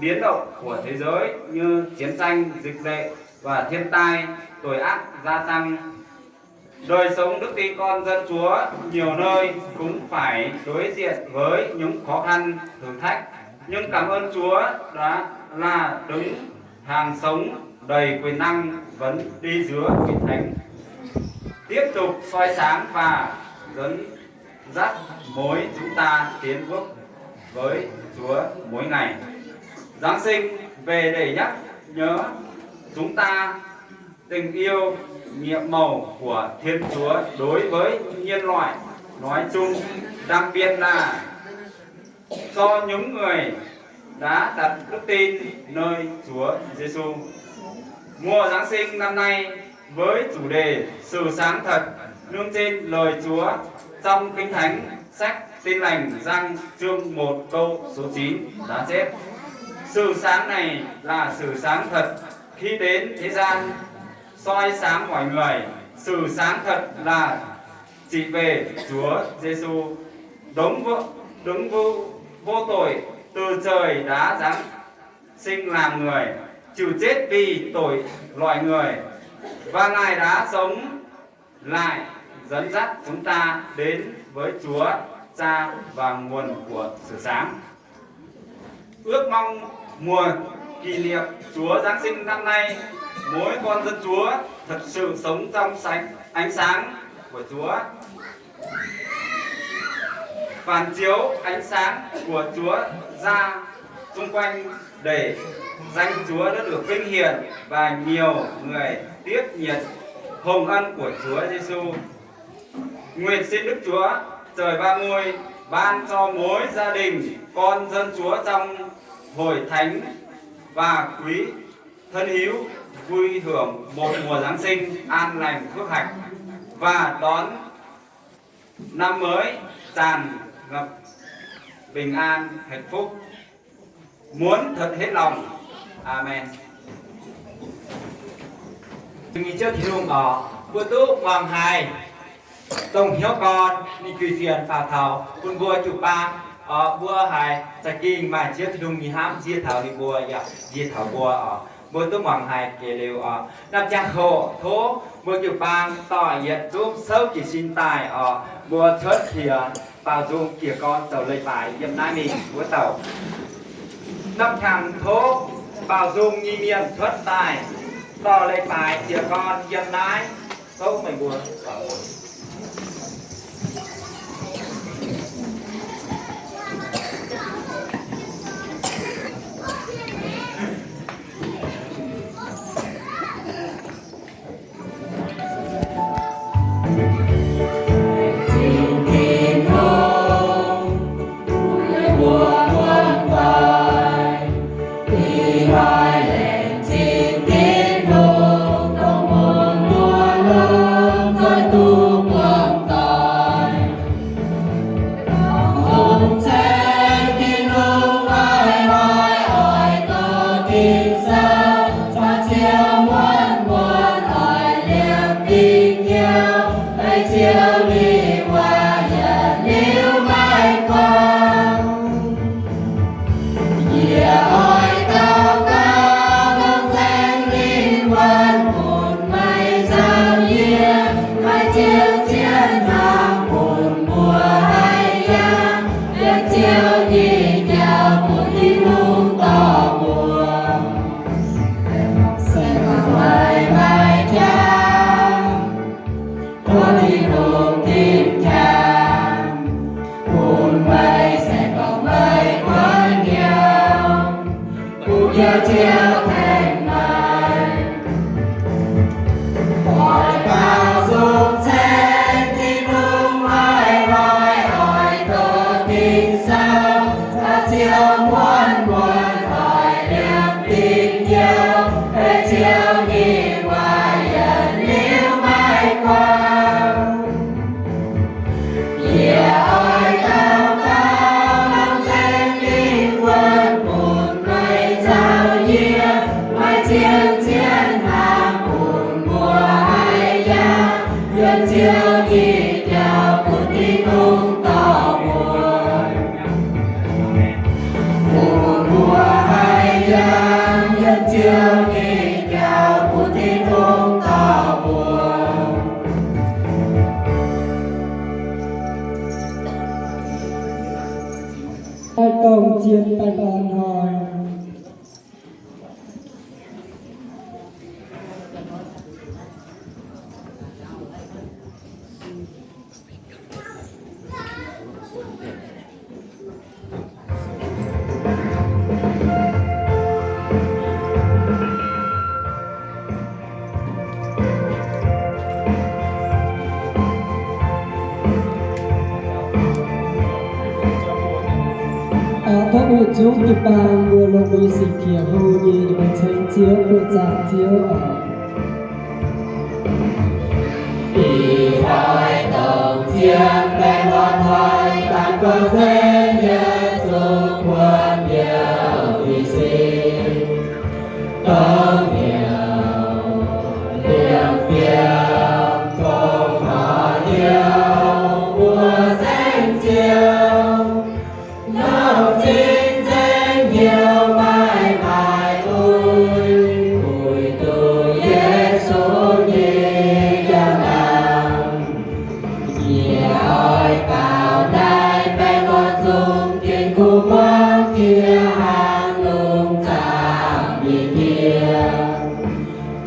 Biến động của thế giới như chiến tranh, dịch bệnh và thiên tai, tội ác gia tăng. Đời sống đức tin con dân Chúa nhiều nơi cũng phải đối diện với những khó khăn, thử thách. Nhưng cảm ơn Chúa đã là đấng hàng sống đầy quyền năng vẫn đi giữa hội thánh, tiếp tục soi sáng và dẫn dắt mỗi chúng ta tiến bước với Chúa mỗi ngày. Giáng sinh về để nhắc nhớ chúng ta tình yêu nhiệm màu của Thiên Chúa đối với nhân loại nói chung, đặc biệt là cho những người đã đặt đức tin nơi Chúa Giêsu. Mùa Giáng sinh năm nay với chủ đề Sự sáng thật nương trên lời Chúa trong Kinh Thánh, sách Tin lành Giăng chương một câu số chín đã chép: Sự sáng này là sự sáng thật khi đến thế gian soi sáng mọi người. Sự sáng thật là chỉ về Chúa Giêsu, đấng vô, đấng vô, vô tội từ trời đã giáng sinh làm người, chịu chết vì tội loài người, và Ngài đã sống lại, dẫn dắt chúng ta đến với Chúa Cha và nguồn của sự sáng. Ước mong mùa kỷ niệm Chúa Giáng sinh năm nay, mỗi con dân Chúa thật sự sống trong sánh, ánh sáng của Chúa, phản chiếu ánh sáng của Chúa ra xung quanh để danh Chúa đã được vinh hiển và nhiều người tiếp nhận hồng ân của Chúa Giêsu. Nguyện xin Đức Chúa Trời Ba Ngôi ban cho mỗi gia đình con dân Chúa trong hội thánh và quý thân hữu vui hưởng một mùa Giáng sinh an lành phước hạnh và đón năm mới tràn ngập bình an hạnh phúc. Muốn thật hết lòng. Amen. Mbuo Ziouv Tin-Hungh oc, mbuo duqv muangx haiz dongh hnyouv gorn ninh gui fienx faaux taux bun mbuo jiu-baang oc, mbuo haiz za'gengh maaih Ziouv Tin-Hungh nyei hnamv nzie taux ninh mbuo yaac nzie taux mbuo oc. Mbuo duqv muangx haiz geh liuz oc, naaiv jangx hoc tov mbuo jiu-baang dorh yietc zungv souv jiez sin daaih oc, mbuo cuotv piex baaux nzung jiez gorn zoux leiz-baaix yiem naaiv mingh wuov douc. Naaiv jangx tov baaux nzung nyei mienh cuotv daaih dorh leiz-baaix jiez gorn yiem naaiv. Tov meih mbuo Yie oix daux gaux dongh Singx Lingh wuonv bun meih nzauh yie, maaih Ziouv zien hnamv bun mbuo haiz yangh, yiem Ziouv nyei jauv bun Tin-Hungh dorh mbuo. Se gorngv meih maiv jangx, tov Tin-Hungh tin qangx bun meih. Se gorngv meih kuonx hnyouv, bun Ziouv, Ziouv tengx meih. Oix baaux nzung ceng Tin-Hungh hnoi-hnoi, oix doqc Ging-Sou caux Ziouv muonz-muonz, oix liemh dingc Ziouv, ei Ziouv nyei waac yietc liuz maiv guangc. Yie oix daux gaux dongh Singx Lingh wuonv bun meih nzauh yie, Zungv jiu-baang mbuo longx mbuo nyei singx qiex hlo nyei, ninh mbuo ceng Ziouv, buoqv zaangc Ziouv oc. Ih hnoi dongh zien baengh orn hnoi, daaih gorngv nzengc yie zuqc buonc youh ih sin. Dongh hnyouv liemh fiem dongh horc hnyouv mbuo saengv Ziouv. Nouh zingh nzengc hnyouv maiv maaih uix, uix duqv Yesu nyei njang-laangc. Yie oix baaux naaiv baengh orn zungv gengh kuv muangx jiex hnangv lungh zaangc nyei jiex.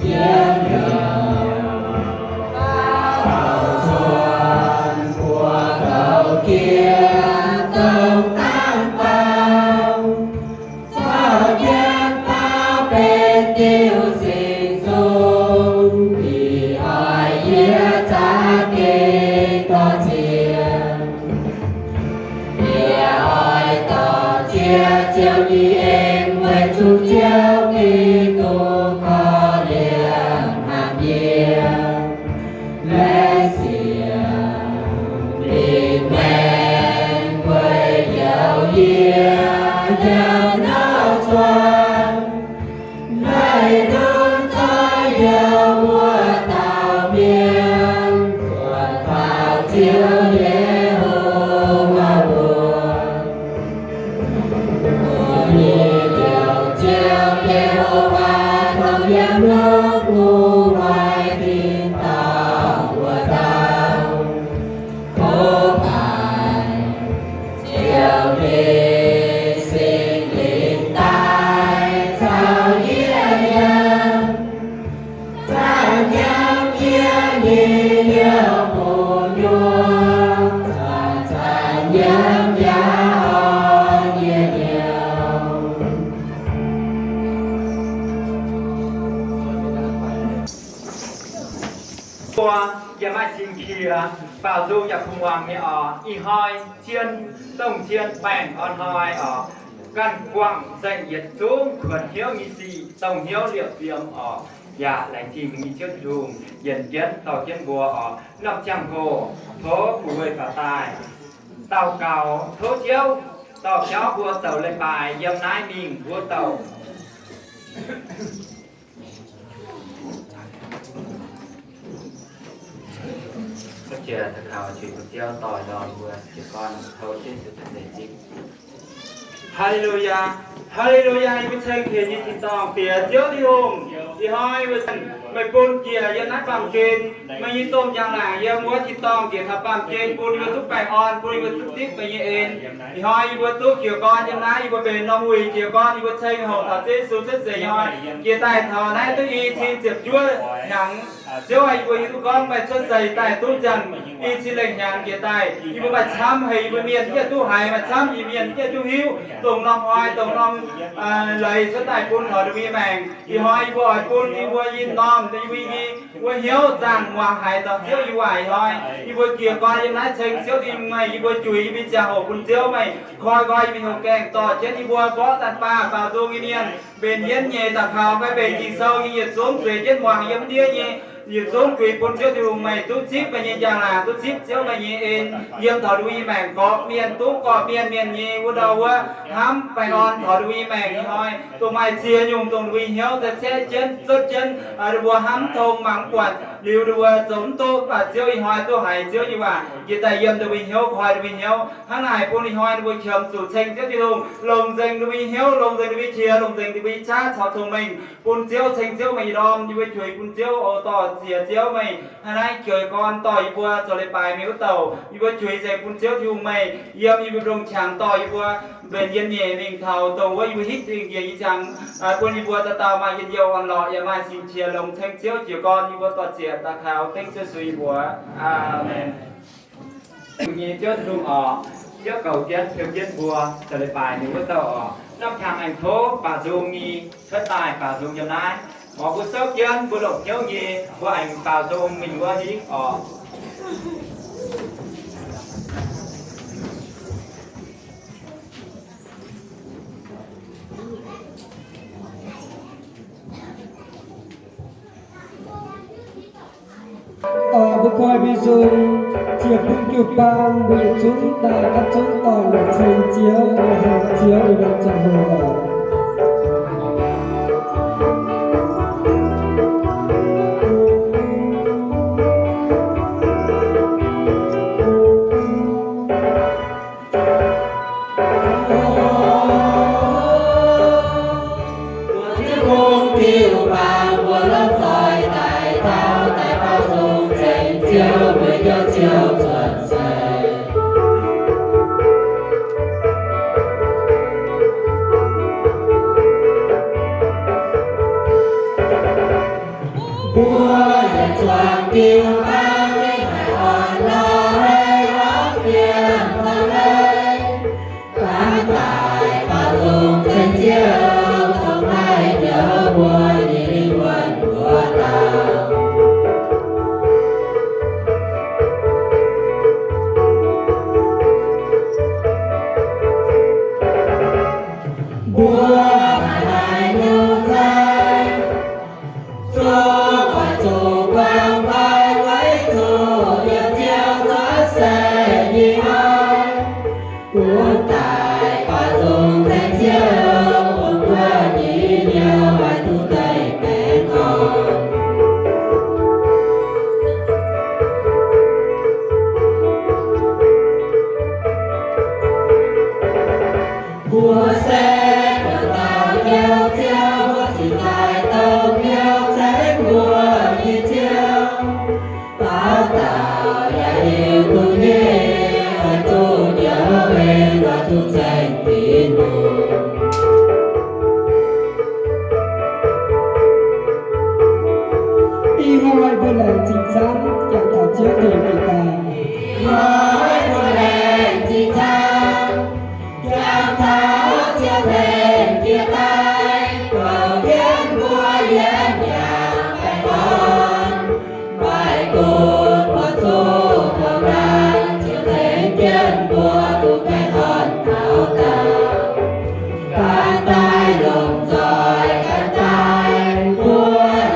Jienv liouc baaux zunh buoz-ndoux jiex dongh dangv baaux, caux jienv baaux benx diuh singx nzung, ih hnoi yie za'gengh dorh ziex. Yie oix dorh ziex Ziouv nyei en, weic zuqc Ziouv Giduc korv-lienh hnamv yie. Laengz zingh lingh maengx weic youz yie yiem nouh zuangx. Naaiv ndutv zoih youh wuov dauh mienh, zuotc taux Ziouv Ye^ho^waa mbuox. Mbuo nyei Liouh Ziouv Ye^ho^waa, dongh yiem lungh gux hoic tin-dorngh wuov dauh. Tov haiz Ziouv nyei Singx Lingh daaih caux yie yiem, zanc yiem yie nyei liouh bung nyuoz, zanc-zanc yiem yaac orn yie hnyouv. Mbuo yaac maaih singx qiex baaux nzung yaac kungx muangx nyei oc. Ih hnoi zien, dongh zien baengh orn hnoi oc. Ganh buangh nzengc yietc zungv kuonx hnyouv nyei sic, dongh hnyouv liepc fiem oc. Yaac laengz zingh mbuo nyei Ziouv Tin-Hungh yienc jienv dorh jienv mbuo oc. Norm ziangh hoc tov fu'jueiv faaux daaih daux gaux tov Ziouv dorh biauv mbuo zoux leiz-baaix yiem naaiv mingh wuov douh. Jiex daux gaux, juix bun Ziouv dorh ndorm mbuo jiez gorn, tov Yesu Giduc nyei zipv. Haa^le^lu^yaa, haa^le^lu^yaa, yie mbuo ceng-hnamv nyei tin-dorngh Diex Ziouv Tin-Hungh. Ih hnoi mbuo meih bun jiex yiem naaiv baamh gen, meih nyei domh njang-laangc yiem wuov tin-dorngh jiex taux baamh gen, bun yie mbuo duqv baengh orn, bun yie mbuo duqv zipv meih nyei en. Ih hnoi yie mbuo duqv jiez gorn yiem naaiv, yie mbuo benx norm wuic jiez gorn, yie mbuo ceng-hnamv taux Ziouv Yesu cuotv seix ih hnoi, jiex daaih taux naaiv duqv i cin ziepc juov hnyangx. Ziouv aah, yie mbuo hiuv duqv gorngv meih cuotv seix daaih duqv ziangh i cin lengh hnyangx jiex daaih, yie mbuo maaih camv haic yie mbuo mienh yaac duqv haiz, maaih camv yie mienh yaac duqv hiuv, dongh norm hnoi dongh norm leiz cuotv daaih bun taux yie mbuo nyei maengc. Ih hnoi yie mbuo oix bun yie mbuo ih norm yie mbuo nyei wuov hnyouv zaangh muangx haiz dorh Ziouv nyei waac. Ih hnoi yie mbuo jiez gorn yiem naaiv ceng Ziouv Tin-Hungh meih, yie mbuo juix yie mbuo nyei ziangh hoc bun Ziouv meih koi nqoi yie mbuo nyei hnyouv gaengh, dorh jienv yie mbuo mborqv daaih baac baaux nzung nyei mienh, mbenc hmien nyeic daux gaux fai mbenc Ging-Sou nyei yietc zungv zueiz jienv muangx yiem ndiev nyei yietc zungv juix bun Ziouv Tin-Hungh meih duqv zipv meih nyei njang-laangc, duqv zipv Ziouv meih nyei en, yiem taux yie mbuo nyei maengc gorqv-mienh, duqv gorqv-mienh mienh nyei wuov ndau wuov hnamv baengh orn taux yie mbuo nyei maengc. Ih hnoi dongh maaih ziex nyungc dongh yie mbuo nyei hnyouv za'gengh jienv, za'gengh jienv, ninh mbuo hnamv mv tong, mangc mv buatc, liuz ninh mbuo zoux mv duqv, mv baac Ziouv ih hnoi duqv haiz Ziouv nyei waac jiex daaih yiem ninh mbuo nyei hnyouv, koi ninh mbuo nyei hnyouv. Hnangv naaic bun ih hnoi ninh mbuo qiemx zuqc ceng Ziouv Tin-Hungh, longc nzengc ninh mbuo nyei hnyouv, longc nzengc ninh mbuo nyei qiex, longc nzengc ninh mbuo nyei qaqv caux cong-mengh bun Ziouv, ceng Ziouv meih nyei ndorm. Yie mbuo juix bun Ziouv oix dorh ziex Ziouv meih hnangv naaiv jiez gorn dorh yie mbuo zoux leiz-baaix mingh wuov douc. Yie mbuo juix nzengc bun Ziouv Tin-Hungh meih yiem yie mbuo ndongc qangx dorh yie mbuo mbenc yiem nyeic mingh taux dongh wuov yie mbuo hitv dingh njiec nyei ziangx, bun yie mbuo dauh dauh maaih njien-youh orn-lorqc yaac maaih singx qiex longx ceng Ziouv jiez gorn. Yie mbuo dorh zieqc daux gaux dengv Ziouv Yesu nyei mbuox. Aamen. Nyei Ziouv Tin-Hungh oc, Ziouv goux jienv teu jienv mbuo zoux leiz-baaix ninh wuov douc oc. Norm qangx aengx tov baaux nzung nyei cuotv daaih baaux nzung yiem naaiv. Oix mbuo souv jienv mbuo longc hnyouv nyei, mbuo aengx baaux nzung mingh wuov hingv oc. Oix mbuo koi mbuo nzung, ziec bun jiu-baang mbuo yietc zungv daaih gapv zunv dorh longc ceng Ziouv, heuc Ziouv, yie nor ziangh hoc oc. Mbuo Ziouv Tin-Hungh, mbuo longc zoih daaih taux daaih baaux nzung ceng Ziouv, mbuo Ziouv, Ziouv cuotv seix. Mbuo yietc zuangx jiu-baang mingh haic orn-lorqc, haiz lorz fien dorn leiz, ganh daaih baaux nzung ceng Ziouv, dongh naaiv njoux mbuo nyei lingh wuonh mbuo dauh. Mbuo haiz nyungc zaih, zuqc oix zuqc buangh nqoi weic zuqc yiem Ziouv cuotv seix nyei hnoi, gunv daaih baaux nzung ceng Ziouv, bun mbuo nyei hnyouv haih duqv deix baengh orn. Mbuo se buonc dauh hnyouv Ziouv, mbuo cingx daaih dongh hnyouv ceng mbuo nyei Ziouv. Dauh dauh yaac hiuv duqv nyei, oix zuqc njoux aengx oix zuqc ceng Tin-Hungh. Ih hnoi mbuo laengz zingh camv, jangx taux Ziouv tengx jiex daaih. Ih hnoi mbuo laengz zingh camv, jangx taux Ziouv tengx jiex daaih, bouh jienv mbuo yiem yangh baengh orn. Maiv gunv mbuo zuqc taux naaiv, Ziouv tengx jienv mbuo duqv baengh orn taux daauh. Ganh daaih longc zoih ganh daaih, mbuo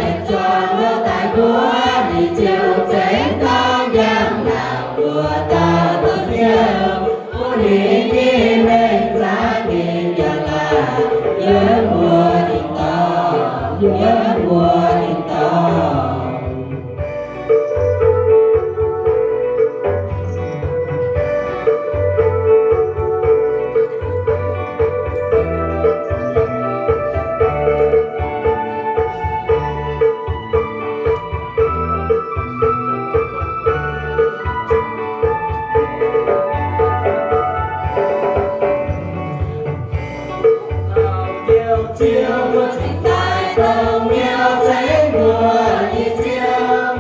yietc zuangx lorz daaih mbuo nyei Ziouv, zengc gorngv njang-laangc mbuo dauh dauh Ziouv, bun ninh nyei mengh zaqc gengh njang-laangc yiem mbuo tin-dorngh, yiem mbuo tin-dorngh. Ziouv, mbuo cingx daaih dongh hnyouv ceng mbuo nyei Ziouv.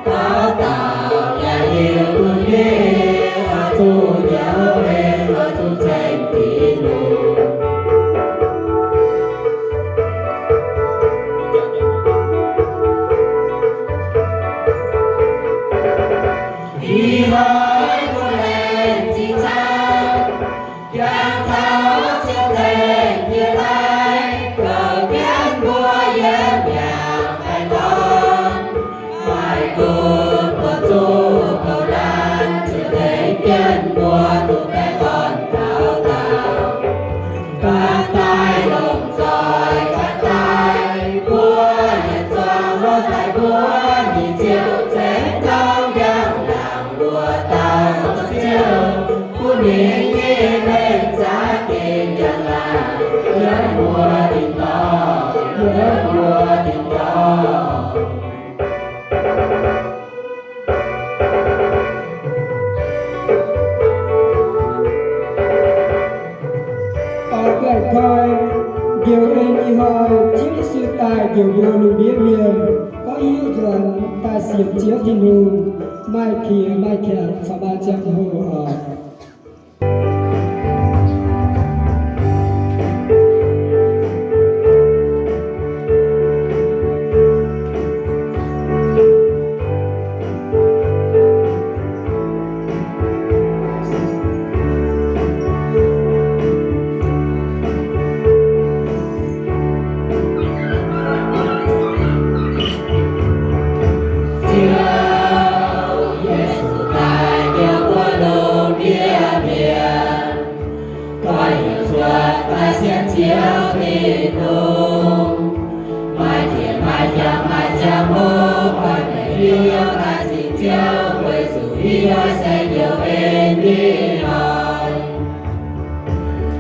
Dauh dauh yaac hiuv duqv nyei, oix zuqc njoux aengx oix zuqc ceng Tin-Hungh. Ih hnoi mbuo laengz zingh camv, jangx taux Ziouv tengx jiex daaih, bouh jienv mbuo yiem yangh baengh orn. Maiv gunv mbuo zuqc kouv laanh, Ziouv tengx jienv mbuo duqv baengh orn taux daauh. Ganh daaih longc zoih ganh daaih, mbuo yietc zuangx lorz daaih mbuo nyei Ziouv, zengc gorngv njang-laangc mbuo dauh dauh Ziouv, bun ninh nyei mengh zaqc gengh njang-laangc yiem mbuo tin-dorngh, yiem mbuo tin-dorngh. Oix mbuo koi njoux en ih hnoi Ziouv Yesu daaih njoux mbuo lungh ndiev mienh, gorngv hnyouv nzuonx daaih sienx Ziouv Tin-Hungh, maaih qiex maaih qangx caux maaih ziangh hoc oc. Ziouv naaic cingx Ziouv, weic zuqc ih hnoi se Iu-En nyei hnoi.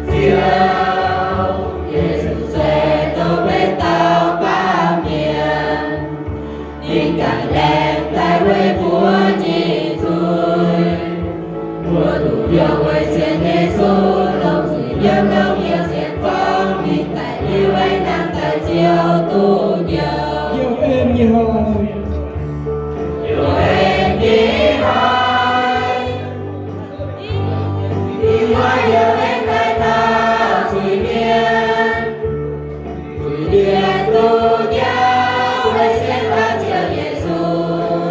Ziouv, Yesu se dongh meih dauh baamh mienh, ninh ganh laengz daaih weic mbuo nyei zuiz. Mbuo duqv heuc weic sienx Yesu, longc zuiz yiem longx hnyouv sienx gorngv, ninh daic liuz aengx nangh daaih Ziouv duqv njoux. Iu-En nyei hnoi. Iu-En nyei hnoi. Ih hnoi Iu-En daaih taux zuiz-mienh. Zuiz-mienh duqv njoux weic sienx gorngv Ziouv Yesu,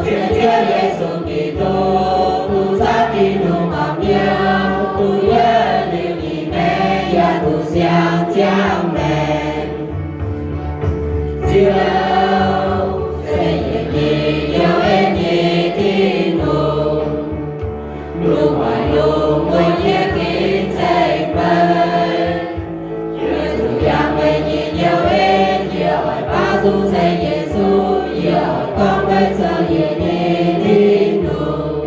sienx Ziouv Yesu Giduc, duqv caux Tin-Hungh horpc hnyouv, duqv yiem liuz nyei maengc yaac duqv siang-ziangh maengc. Ziouv se yietc nyei Iu-En nyei Tin-Hungh, lungh waaic lungh muonh yie gengh ceng meih. Yie zuqc yangh meih nyei Iu-En, yie oix baav zuqc ceng Yesu, yie oix gorngv meih zoux yie nyei Tin-Hungh.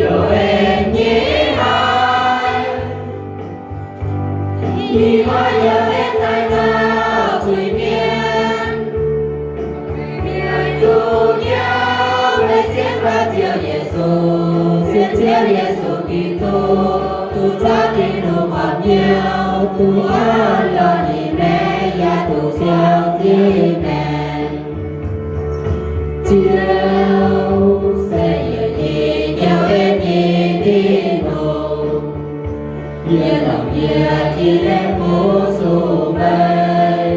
Iu-En nyei hnoi. Ih hnoi Iu-En daaih taux zuiz-mienh. Zuiz-mienh duqv njoux weic sienx gorngv Ziouv Yesu, sienx Ziouv Yesu Giduc, duqv caux Tin-Hungh horpc hnyouv, duqv orn lorh nyei maengc yaac duqv siang-ziangh maengc. Ziouv se yietc nyei Iu-En nyei Tin-Hungh. Yie longc yie nyei leiz fu-sux meih.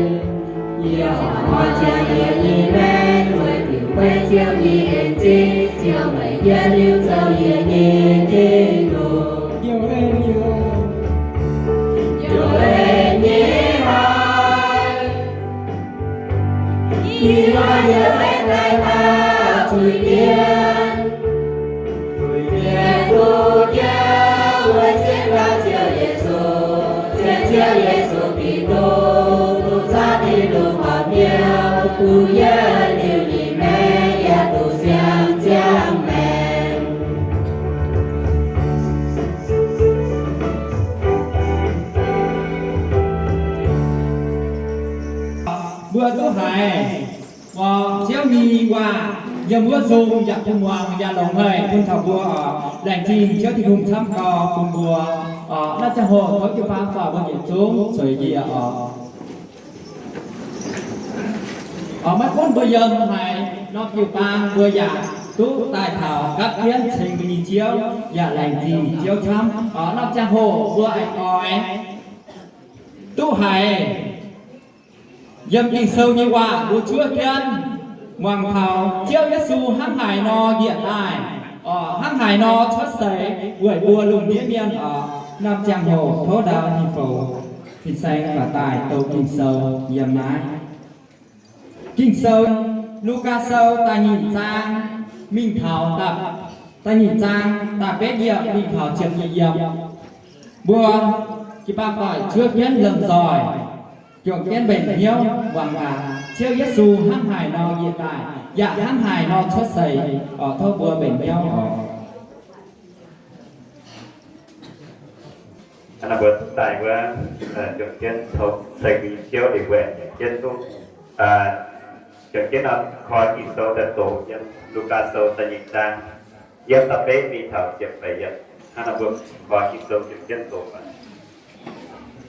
Yie oix ziangh yie nyei maengc weic diuc meih Ziouv nyei en zingh, Ziouv meih yiem liuz zoux yie nyei Tin-Hungh. Iu-En, Iu-En nyei hnoi. Ih hnoi Iu-En daaih taux zuiz-mienh. Zuiz-mienh duqv njoux weic sienx gorngv Ziouv Yesu, sienx Ziouv Yesu Giduc, duqv caux Tin-Hungh horpc hnyouv, duqv yiem liuz nyei maengc yaac duqv siang-ziangh maengc. Mbuo duqv haiz Ziouv nyei waac yiem wuov nzung yaac bun muangx yaac longx haic bun taux mbuo laengz zingh Ziouv Tin-Hungh camv gau bun mbuo. Naaiv ziangh hoc tov jiu-baang faaux mbuo yietc zungv zueiz njiec oc. Maiv gunv mbuo yiem haaix norm jiu-baang mbuo yaac duqv daaih taux gapv jienv ceng mbuo nyei Ziouv yaac laengz zingh Ziouv camv. Naaiv ziangh hoc mbuo aengx oix duqv haiz yiem Ging-Sou nyei waac mbuo cuotv jienv muangx taux Ziouv Yesu hnangv haaix nor njiec daaih, hnangv haaix nor cuotv seix weic mbuo lungh ndiev mienh oc. Naaiv ziangh hoc tov ndau Tin-Hungh fin-saeng faaux daaih doqc Ging-Sou yiem naaiv. Ging-Sou, Lugaa Sou da'nyeic zaang mingh taux, da'nyeic zaang da'betv yiemc mingh taux ziepc nyeic yiemc. Mbuo jiu-baang doic cuotv jienv lomh nzoih, juangc jienv mbenc hnyouv muangx gaax Ziouv Yesu hnangv haaix nor njiec daaih, yaac hnangv haaix nor cuotv seix, tov mbuo mbenc hnyouv oc. Hnangv naaiv mbuo daaih wuov, juangc jienv tov ceng mbuo nyei Ziouv liuz mbuo aengx juangc jienv duqv, juangc jienv nor koi Ging-Sou daaih doqc yiem Lugaa Sou da'nyeic zaang, yiem da'betv mingh taux ziepc feix yiemc. Hnangv naaiv mbuo koi Ging-Sou juangc jienv doqc.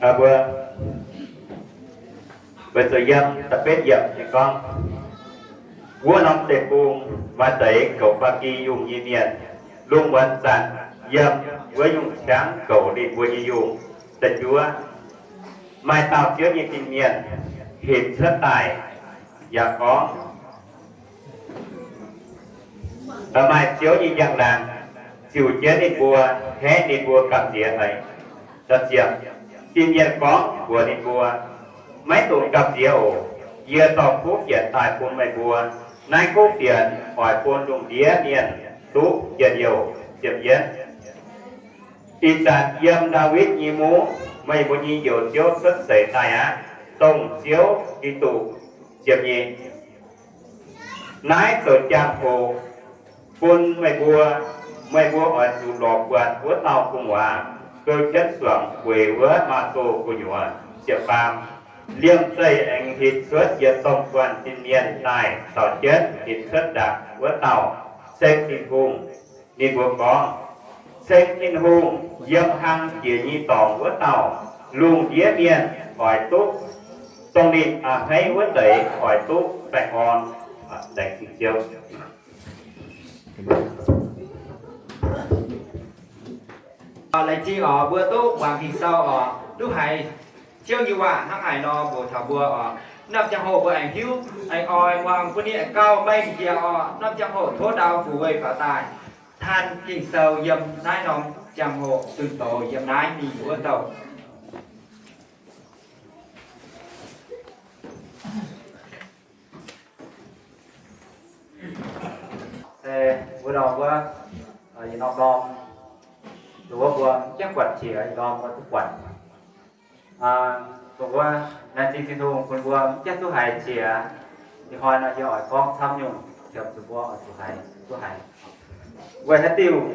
Mbuo weic zuqc yiem da'betv yiemc ninh gorngv, wuov norm deic-bung maaih deix goux ba'gi yungh nyei mienh. Lungh muonz zanc yiem wuov yungh ciangv goux ninh mbuo nyei yungh. Da'juov, maaih dauh Ziouv nyei fin-mienh hinc cuotv daaih yaac gorngv, maaih Ziouv nyei njang-laangc ziux jienv ninh mbuo, haeqv ninh mbuo gamh nziex haic. Fin-mienh gorngv mbuox ninh mbuo, maiv dungx gamh nziex oc. Yie dorh kuv fienx daaih bun meih mbuo. Naaiv kuv fienx oix bun lungh ndiev mienh duqv njien-youh. Ih zanc yiem Ndaawitv nyei mungv, meih mbuo nyei Njoux Ziouv cuotv seix daaih aqv, dongh Ziouv Giduc. Ziepc nyeic, Naaiv zoux jangx-hoc bun meih mbuo, meih mbuo oix zuqc lorz buatc wuov dauh gu'nguaaz gouv jienv suangx weic wuov Maado gu'nyuoz. Ziepc faam, liemh zeih aengx hinc cuotv yietc domh buonv-sin mienh daaih caux jienv hinc cuotv ndaangc wuov dauh, ceng Tin-Hungh. Ninh mbuo gorngv, ceng Tin-Hungh yiem hlang jiex nyei dorngx wuov dauh lungh ndiev mienh oix duqv, dongh ninh a'hneiv wuov deix oix duqv baengh orn. Laengz zingh Ziouv. Laengz zingh oc, mbuo duqv muangx Ging-Sou oc, duqv haiz Ziouv nyei waac hnangv haaix nor mbuox taux mbuo oc. Norm ziangh hoc mbuo aengx hiuv, aengx oix muangx bun ninh aengx gauh mengh jiex oc. Norm ziangh hoc tov ndau fu'jueiv faaux daaih tanh Ging-Sou yiem naaiv norm ziangh hoc zunh doz yiem naaiv mingh wuov douh. Se wuov ndorm wuov, yietc norm ndorm, dongh wuov mbuo mv jangv buatc qiex, yietc ndorm mbuo duqv buatc. Dongh wuov laengz zingh Tin-Hungh bun mbuo mv jangv duqv haiz qiex. Ih hnoi nor yie oix gorngv camv nyungc, qiemx zuqc mbuo oix zuqc haiz duqv haiz. Weic haaix diuc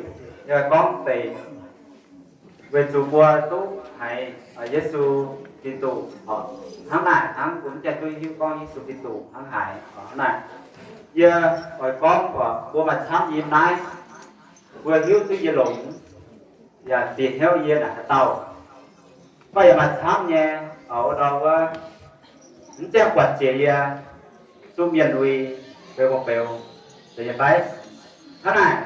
yie oix gorngv deix? Weic zuqc mbuo duqv haiz Yesu Giduc oc. Hnangv naaic hnangv mbuo mv jangv duqv hiuv gorngv Yesu Giduc hnangv haaix oc. Hnangv naaic yie oix gorngv buatc mbuo maaih camv yiem naaiv, mbuo hiuv duqv yie longx, yaac bieqc hnyouv yie naaic haaix dauh. Mv baac yaac maaih camv nyei, wuov ndorm wuov, mv jangv buatc jiex yie, zuqv mienh lui, beu beu, zeiz nyei fai? Hnangv naaic,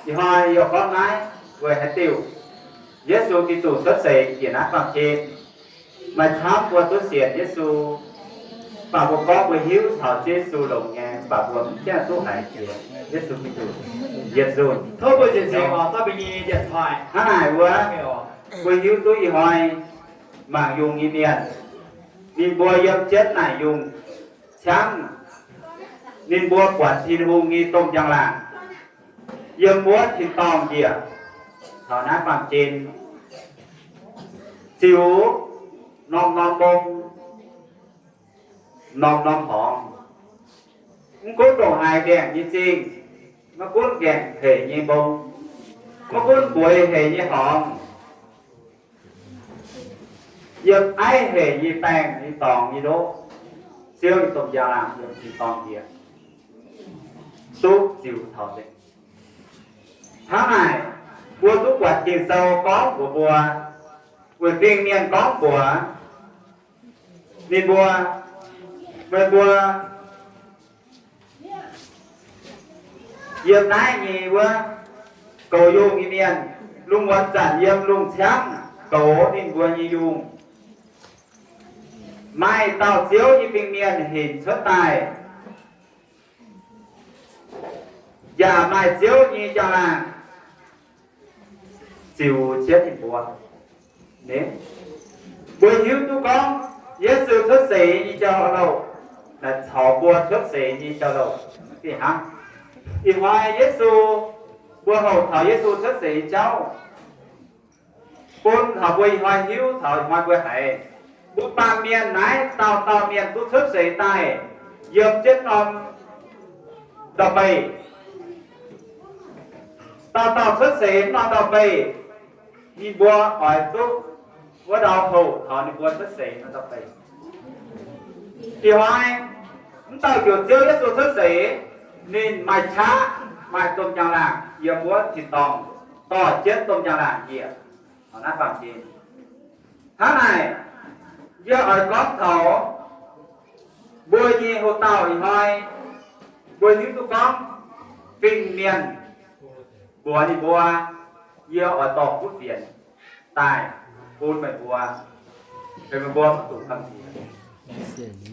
ih hnoi yie gorngv naaiv weic haaix diuc? Yesu Giduc cuotv seix njiec naaiv baamh gen, maaih camv mbuo duqv sienx Yesu, mv baac mbuo gorngv mbuo hiuv taux Ziouv Yesu longx nyei, mv baac mbuo mv jangv duqv haiz jiex Yesu Giduc yietc nzunc. Tov mbuo sienx zingx oc, zorqv mbuo nyei điện thoại. Hnangv naaic wuov, mbuo hiuv duqv ih hnoi mangc yungh nyei mienh, ninh mbuo yiem jienv naaic yungh ciangv, ninh mbuo buatc Tin-Hungh nyei domh njang-laangc yiem wuov tin-dorngh njiec taux naaiv baamh gen, ziux norm-norm mbong, norm-norm horngz. Mv gunv ndongc haaix ngaengc nyei zingh, maiv gunv ngaengc hec nyei mbong, maiv gunv mbueiz hec nyei horngz, yiem aiv hec nyei baengh nyei dorngx nyei ndoqv, Ziouv nyei domh njang-laangc yiem tin-dorngh njiec, duqv ziux taux nzengc. Hnangv naaic, mbuo duqv buatc Ging-Sou gorngv mbuox mbuo, weic fingx mienh gorngv mbuox ninh mbuo, meih mbuo yiem naaiv nyei wuov goux yungh nyei mienh, lungh muonz zanc yiem lungh ciangv goux ninh mbuo nyei yungh, maaih dauh Ziouv nyei fingx mienh hinc cuotv daaih, yaac maaih Ziouv nyei njang-laangc ziux jienv ninh mbuo. Mbuo hiuv duqv gorngv Yesu cuotv seix nyei jauv-louc naaic caux mbuo cuotv seix nyei jauv-louc fih hnangv. Ih hnoi Yesu, mbuo houc taux Yesu cuotv seix nyei jauv, bun taux mbuo ih hnoi hiuv taux ih hnoi mbuo haiz, mbuo baamh mienh naaiv dauh dauh mienh duqv cuotv seix daaih yiem jienv norm ndau-beih. Dauh dauh cuotv seix norm ndau-beih, ninh mbuo oix duqv wuov ndau houc taux ninh mbuo cuotv seix norm ndau-beih. Ih hnoi mv dauh njoux Ziouv Yesu cuotv seix, ninh maaih qaqv, maaih domh njang-laangc yiem wuov tin-dorngh dorh jienv domh njang-laangc njiec taux naaiv baamh gen. Hnangv naaic, yie oix gorngv taux mbuo nyei houx-dauh ih hnoi, mbuo hiuv duqv gorngv fingx mienh mbuox ninh mbuo, yie oix dorh kuv fienx daaih bun meih mbuo, meih mbuo zuqc gamh nziex.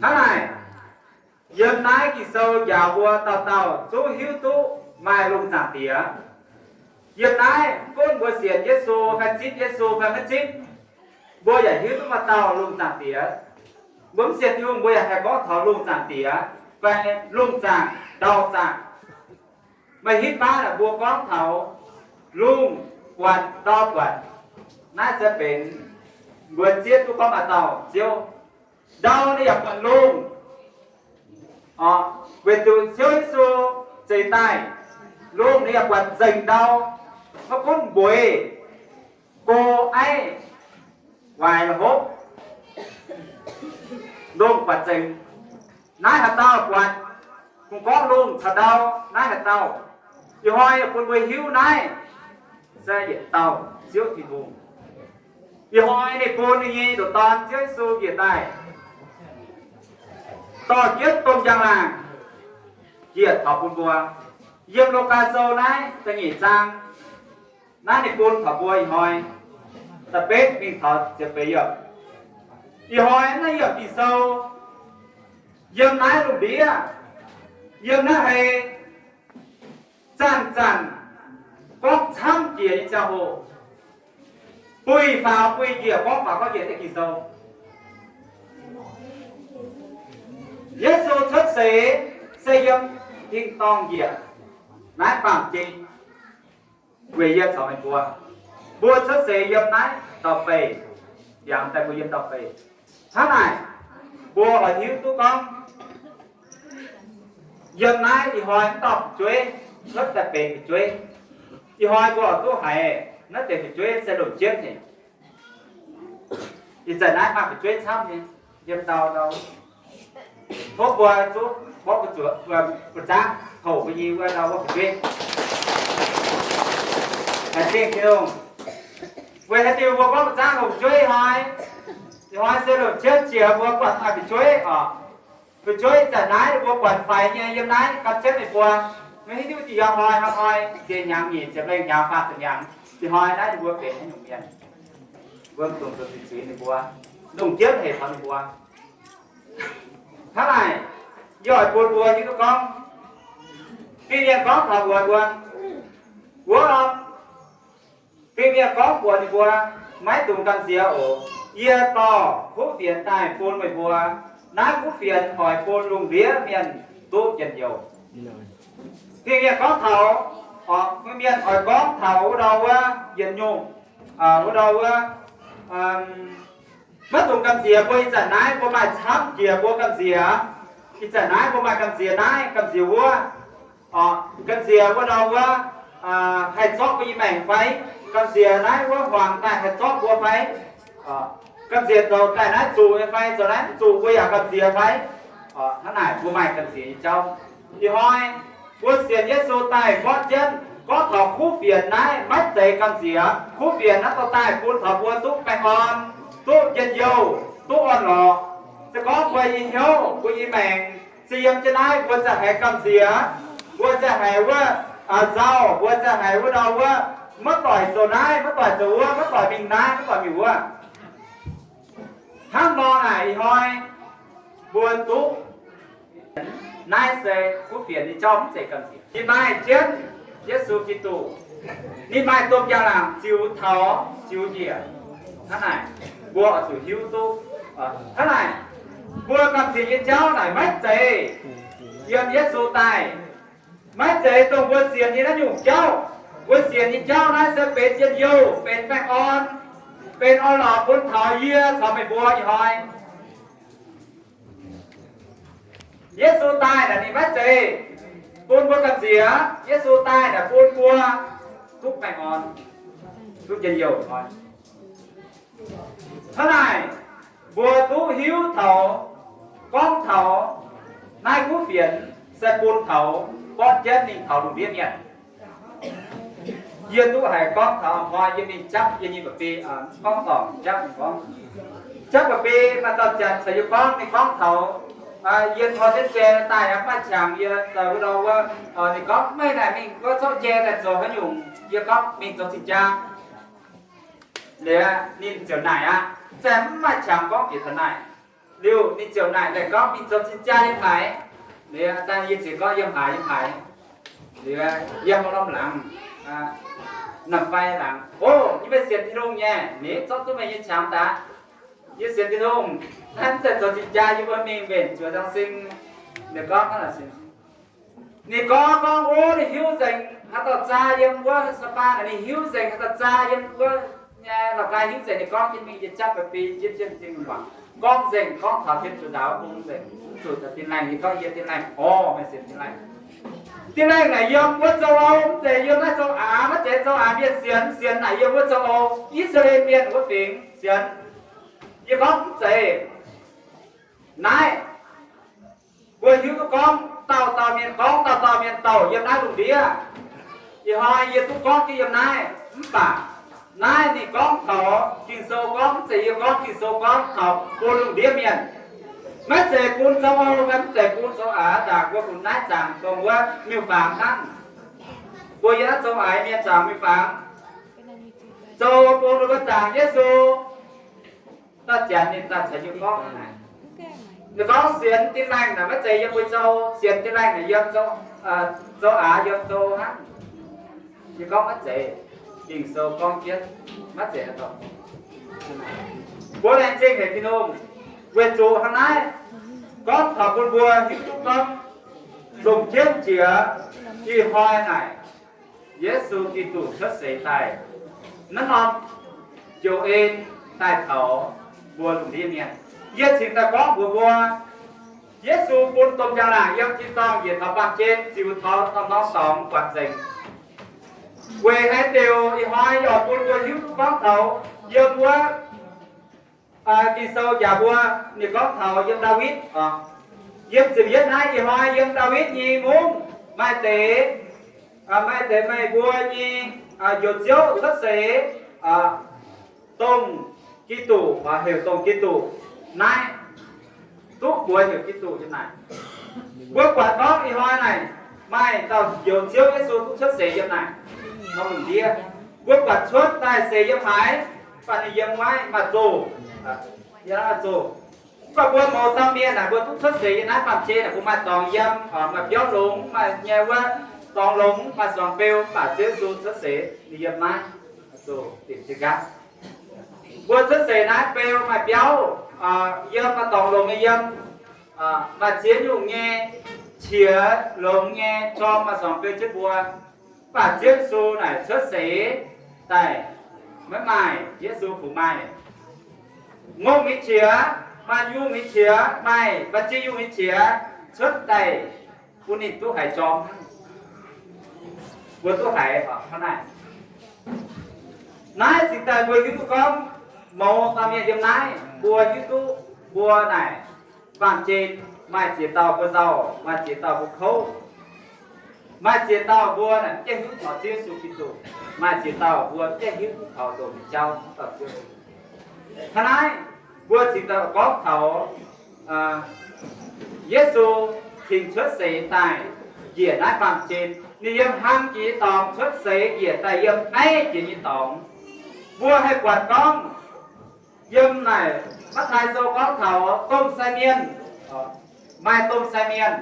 Hnangv naaic, yiem naaiv Ging-Sou njaaux mbuo dauh dauh zungv hiuv duqv maaih lungh zaangc Diex. Yiem naaiv mv gunv mbuo sienx Yesu fai zipv Yesu fai maiv zipv, mbuo yaac hiuv duqv maaih dauh lungh zaangc Diex. Mbuo mv sienx Tin-Hungh mbuo yaac haih gorngv taux lungh zaangc Diex fai lungh zaangc, ndau zaangc. Meih hitv baav naaic mbuo gorngv taux lungh buatc, ndau buatc, naaiv se benx mbuo zieqv duqv gorngv maaih dauh Ziouv. Ndau ninh yaac buatc lungh. Weic zuqc Ziouv Yesu zeix daaih, lungh ninh yaac buatc nzengc ndau, maiv gunv mbueiz, go, aiv, waaic, hopv, lungh buatc nzengc. Naaiv haaix dauh buatc, kungx gorngv lungh caux ndau naaiv haaix dauh. Ih hnoi yaac bun mbuo hiuv naaiv se yietc dauh Ziouv Tin-Hungh. Ih hnoi ninh bun ninh nyei ndoqc Dorn Ziouv Yesu njiec daaih, dorh jienv domh njang-laangc njiec taux bun mbuo. Yiem Lugaa Sou naaiv da'nyeic zaang, naaiv ninh bun taux mbuo ih hnoi da'betv mingh taux ziepc feix yiemc. Ih hnoi naaiv yiemc Ging-Sou yiem naaiv lungh ndiev, yiem naaiv hei zanc-zanc gorngv camv jiex nyei ziangh hoc, buih faaux buih njiec, gorngv faaux gorngv njiec nyei Ging-Sou. Yesu cuotv seix se yiem tin-dorngh njiec naaiv baamh gen, weic yie caux meih mbuo, mbuo cuotv seix yiem naaiv ndau-beih, yangh daaih mbuo yiem ndau-beih. Hnangv naaic, mbuo oix hiuv duqv gorngv yiem naaiv ih hnoi mv dauh fu'jueiv cuotv daaih benx fu'jueiv. Ih hnoi mbuo oix duqv haiz naaiv deix fu'jueiv se longc jienv haic. Ih zanc naaiv maaih fu'jueiv camv nyei, yiem ndau ndau. Tov mbuo zuqv mborqv mbu'zangv houc mbuo nyei wuov ndau wuov fu'jueiv. Laengz zingh Tin-Hungh. Weic haaix diuc mbuo mborqv mbu'zangv houc fu'jueiv hnoi? Ih hnoi se longc jienv jiex mbuo buatc maaih fu'jueiv oc. Fu'jueiv ih zanc naaiv ninh mbuo buatc faix nyei yiem naaiv gan jienv meih mbuo. Maiv hiuv duqv dih yiem hnoi hnoi hnoi, ziex hnyangx nyeic ziepc lengh hnyangx faah ziepc hnyangx, ih hnoi naaiv ninh mbuo benx haaix nyungc mienh, mbuo dungx zuqc zuiz ninh mbuo, lungh ndiev hec taux ninh mbuo. Hnangv naaic, yie oix bun mbuo hiuv duqv gorngv, fin-mienh gorngv taux mbuox mbuo, wuov, fin-mienh gorngv mbuox ninh mbuo, maiv dungx gamh nziex oc. Yie dorh kuv fienx daaih bun meih mbuo. Naaiv kuv fienx oix bun lungh ndiev mienh duqv njien-youh. Fin-mienh gorngv taux, fin-mienh oix gorngv taux wuov ndau wuov yietc nyungc, wuov ndau wuov, maiv dungx gamh nziex mbuo. Ih zanc naaiv mbuo maaih camv jiex mbuo gamh nziex. Ih zanc naaiv mbuo maaih gamh nziex naaiv gamh nziex wuov. Gamh nziex wuov ndau wuov haih zorqv mbuo nyei maengc fai? Gamh nziex naaiv wuov hmuangx daaih haih zorqv mbuo fai? Gamh nziex zoux daaih naaiv zuqc nyei fai? Zoux naaiv mv zuqc mbuo yaac gamh nziex fai? Hnangv naaic mbuo maaih gamh nziex nyei jauv. Ih hnoi mbuo sienx Yesu daaih mborqv jienv, gorngv taux kuv fienx naaiv maiv zeiz gamh nziex. Kuv fienx naaiv dorh daaih bun taux mbuo duqv baengh orn, duqv njien-youh, duqv orn-lorqc. Se gorngv mbuo nyei hnyouv, mbuo nyei maengc se yiem jienv naaiv, mbuo za'gengh haiz gamh nziex, mbuo za'gengh haiz wuov nzauh, mbuo za'gengh haiz wuov ndau wuov, maiv doic zoux naaiv, maiv doic zoux wuov, maiv doic mingh naaiv, maiv doic mingh wuov. Hnangv nor naaic ih hnoi mbuo duqv naaiv se kuv fienx nyei jauv mv zeiz gamh nziex. Ninh maaih jienv Yesu Giduc, ninh maaih domh njang-laangc ziux taux ziux njiec. Hnangv naaic, mbuo oix zuqc hiuv duqv. Hnangv naaic, mbuo gamh nziex nyei jauv naaic maiv zeiz yiem Yesu daaih. Maiv zeiz dongh mbuo sienx nyei naaiv nyungc jauv. Mbuo sienx nyei jauv naaiv se benx njien-youh, benx baengh orn, benx orn-lorqc bun taux yie caux meih mbuo ih hnoi. Yesu daaih naaic ninh maiv zeiz bun mbuo gamh nziex. Yesu daaih naaic bun mbuo duqv baengh orn, duqv njien-youh hnoi. Hnangv naaic, mbuo duqv hiuv taux, gorngv taux naaiv kuv fienx se bun taux bortv jienv mingh taux lungh ndiev mienh. Yie duqv haiz gorngv taux hnoi yie mingh japv yie nyei mba'biei, gorngv dorngc japv gorngv, japv mba'biei maaih dauh janx caux yie gorngv, ninh gorngv taux yie tor jienv jai daaih aqv, maaih qangx yie daaih wuov ndau wuov, ninh gorngv meih naaic mingh wuov zorqv jai daaih zoux haaix nyungc? Yie gorngv mingh zoux cing-jaa. Liuz ninh ziouc naaic aqv, zaah mv maaih qangx gorngv bieqc taux naaic. Liuz ninh ziouc naaic daaih gorngv mingh zoux cing-jaa yiem haaix? Liuz daaih yie ziouc gorngv yiem haaix yiem haaix. Liuz yiem norm laangz, norm fai laangz. O, yie mbuo sienx Tin-Hungh nyei, ninh zorqv duqv meih nyei qangx daaih. Yie sienx Tin-Hungh, naaiv mv zeiz zoux cing-jaa yie mbuo mingh mbenc zuoz nzang sing. Ninh gorngv hnangv naaic. Ninh gorngv, gorngv, o, ninh hiuv nzengc haaix dauh zaa yiem wuov Sa'baa, ninh hiuv nzengc haaix dauh zaa yiem wuov nyei La'gaai, hiuv nzengc. Ninh gorngv jienv mingh, yie japv mba'biei jienv jienv zingh muangx. gorngv nzengc, gorngv taux Tin-Hungh nzaaux bung nzengc, mv zuqc Tin-Laengh. Yie gorngv yie Tin-Laengh orqc, meih sienx Tin-Laengh. Tin-Laengh naaic yiem wuov zoux ou, mv zeiz yiem naaiv zoux aax, maiv zeiz zoux aax mienh sienx. Sienx naaic yiem wuov zoux ou, I^saa^laa^en Mienh wuov fingx sienx. Yie gorngv mv zeiz. Naaiv mbuo hiuv duqv gorngv dauh dauh mienh gorngv, dauh dauh mienh douc yiem naaiv lungh ndiev. Ih hnoi yie duqv gorngv jienv yiem naaiv, mv baac naaiv ninh gorngv taux Ging-Sou gorngv, mv zeiz yie gorngv. Ging-Sou gorngv taux bun lungh ndiev mienh. Maiv zeiz bun zoux ou, maiv zeiz bun zoux aax. Ndaangc mbuo funx naaiv zaangc dongh wuov miuc-fangx hnangv. Mbuo yiem naaiv zoux aax mienh zaangc miuc-fangx, zoux bun ninh mbuo zaangc Yesu. Daaih janx ninh daaih caux yie gorngv naaic, ninh gorngv sienx Tin-Laengh naaic maiv zeiz yiem mbuo zoux. Sienx Tin-Laengh naaic yiem zoux, zoux aax yiem zoux hnangv. Yie gorngv maiv zeiz. Ging-Sou gorngv jienv maiv zeiz haaix dauh. Mbuo laengz zingh haic Tin-Hungh, weic zuqc hnangv naaiv gorngv taux bun mbuo hiuv duqv gorngv longc jienv jiex ih hnoi naaic Yesu Giduc cuotv seix daaih, naaiv norm njoux en daaih taux mbuo lungh ndiev mienh. Yie cingx daaih gorngv mbuox mbuo, Yesu bun domh njang-laangc yiem tin-dorngh njiec taux baamh gen ziux taux norm-norm dorngx buatc nzengc. Weic haaix diuc ih hnoi yaac bun mbuo hiuv duqv gorngv taux yiem wuov Ging-Sou njaaux mbuo, ninh gorngv taux yiem Ndaawitv oc. Yiem ziepc yietv naaiv ih hnoi yiem Ndaawitv nyei mungv maaih deix, maaih deix meih mbuo nyei njoux Ziouv cuotv seix, dongh Giduc, heuc dongh Giduc naaiv, duqv mbuox heuc Giduc yiem naaic. Mbuo buatc gorngv ih hnoi naaic maaih dauh njoux Ziouv Yesu duqv cuotv seix yiem naaic norm lungh ndiev. Mbuo buatc cuotv daaih seix yiem haaix? Mv baac ninh yiem wuov maaih zoh, yiem naaiv zoh. Mv baac mbuo mouz dauh mienh naaic, mbuo duqv cuotv seix yiem naaiv baamh gen naaic, mbuo maaih dorngx yiem, maaih biauv longx, maaih nyei wuov dorngx longx, maaih suangx beu. Mv baac Ziouv Yesu cuotv seix ninh yiem naaiv zoh, dingc jienv nqaatv. Mbuo cuotv seix naaiv beu maaih biauv yiem, maaih dorngx longx nyei yiem, maaih ziex nyungc nyei qiex longx nyei jorm maaih suangx beu jienv mbuo. Mv baac Ziouv Yesu naaic cuotv seix daaih, maiv maaih Yesu fungc maaih. Ngongh nyei qiex, maaih yungh nyei qiex, maaih ba'gi yungh nyei qiex cuotv daaih bun ninh duqv haiz jorm hnangv. Mbuo duqv haiz hnangv naaic. Naaiv cingx daaih mbuo hiuv duqv gorngv mouz dauh mienh yiem naaiv, mbuo hiuv duqv mbuo naaic baamh gen maaih ziex dauh mbuo nzauh, maaih ziex dauh mbuo kouv. Maaih ziex dauh mbuo naaic mv hiuv taux Ziouv Yesu Giduc. Maaih ziex dauh mbuo mv hiuv taux ndongc jauv dauh Ziouv. Hnangv naaiv, mbuo cingx daaih gorngv taux Yesu cingx cuotv seix daaih njiec naaiv baamh gen. Ninh yiem hlang jiex nyei dorngx cuotv seix njiec daaih yiem aiv jiex nyei dorngx. Mbuo haih buatc gorngv yiem naaic Matv^taai Sou gorngv taux domh sai mienh, maaih domh sai mienh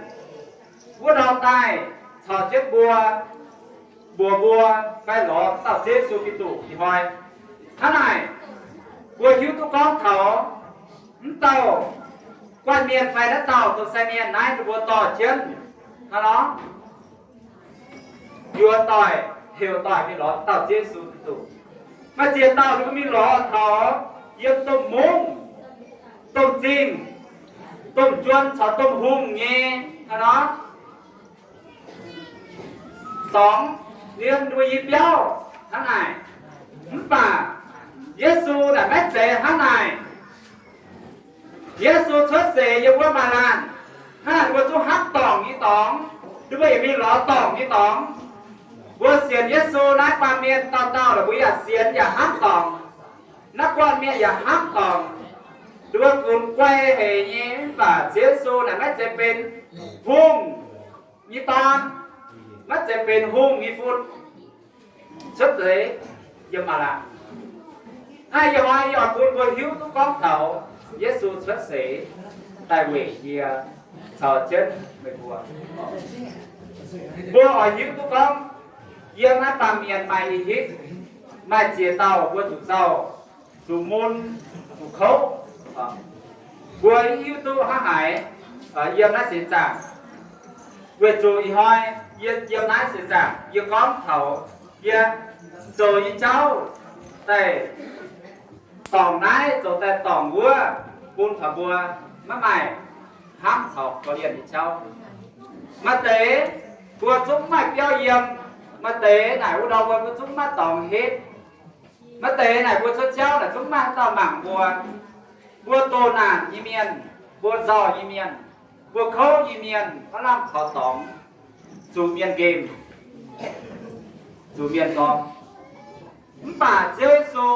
wuov ndau daaih caux jienv mbuo, mbuox mbuo fai lorz dauh Ziouv Yesu Giduc ih hnoi. Hnangv naaic, mbuo hiuv duqv gorngv taux mv dauh guanh mienh fai naaiv dauh domh sai mienh naaiv ninh mbuo dorh jienv hnangv nor, yuoz doic, heuc doic mingh lorz dauh Ziouv Yesu Giduc. Maaih ziex dauh ninh mbuo mingh lorz taux yiem domh mungv, domh zingh, domh juon caux domh hungh nyei hnangv nor dorngx, yiem ninh mbuo nyei biauv hnangv naaic. Mv baac Yesu naaic maiv zeiz hnangv naaic. Yesu cuotv seix yiem wuov maaih laanh, hnangv naaic ninh mbuo zungv hnamv dorngc nyei dorngx, ninh mbuo yaac mingh lorz dorngc nyei dorngx. Mbuo sienx Yesu naaiv baamh mienh dauh dauh lorqc, mbuo yaac sienx yaac hnamv dorngc. Naaiv guanh mienh yaac hnamv dorngc. Ninh mbuo funx guai haic nyei, mv baac Ziouv Yesu naaic maiv zeiz benx hungh nyei dorn, maiv zeiz benx hungh nyei fun. Cuotv seix yiem maaih laanh. Naaiv ih hnoi yie oix bun mbuo hiuv duqv gorngv taux Yesu cuotv seix daaih weic yie caux jienv meih mbuo. Mbuo oix hiuv duqv gorngv yiem naaiv baamh mienh maaih i hitv, maaih ziex dauh mbuo zuqc nzauh, zuqc mun, zuqc kouv. Mbuo hiuv duqv hnangv haaix yiem naaiv seix zaangc? Weic zuqc ih hnoi yie yiem naaiv seix zaangc, yie gorngv taux yie zoux nyei jauv daaih dorngc naaiv zoux daaih dorngc wuov, bun taux mbuo maiv maaih hnamv caux korv-lienh nyei jauv. Maaih deix mbuo zungv maiv maaih biauv yiem. Maaih deix naaic wuov ndorm mbuo zungv maiv dorngx hetv. Maaih deix naaic mbuo cuotv jauv naaic zungv maiv maaih haaix dauh mangc mbuo. Mbuo doh naanc nyei mienh, mbuo nzauh nyei mienh, mbuo kouv nyei mienh, maiv lamh kaux dorngx, zuqc mienh nqemh, zuqc mienh dorng. Mv baac Ziouv Yesu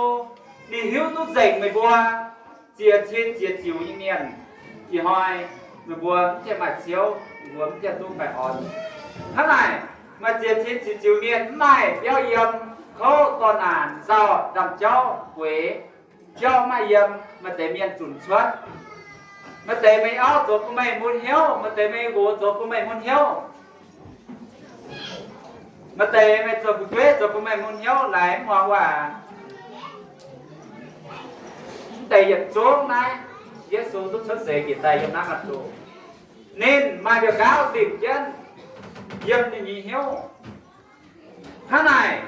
ninh hiuv duqv nzengc meih mbuo ziex cin ziex ziux nyei mienh. Ih hnoi meih mbuo mv maaih Ziouv, meih mbuo mv duqv baengh orn. Hnangv naaic, maaih ziex cin ziex ziux mienh mv maaih biauv yiem, kouv, dorh naanc, nzauh, ndaamv-jauv, gueix, biauv maiv maaih yiem. Maaih deix mienh zunc cuotv. Maaih deix meih auv zoux bun meih mun hnyouv, maaih deix meih nqox zoux bun meih mun hnyouv. Maaih deix meih zoux fu'jueiv zoux bun meih mun hnyouv, laaix mv muangx waac. Mv deix yietc zungv naaiv, Yesu duqv cuotv seix njiec daaih yiem naaiv maaz-zoh. Ninh maaih mbiauz-nqaauv ndimc jienv yiem ninh nyei hnyouv. Hnangv naaic,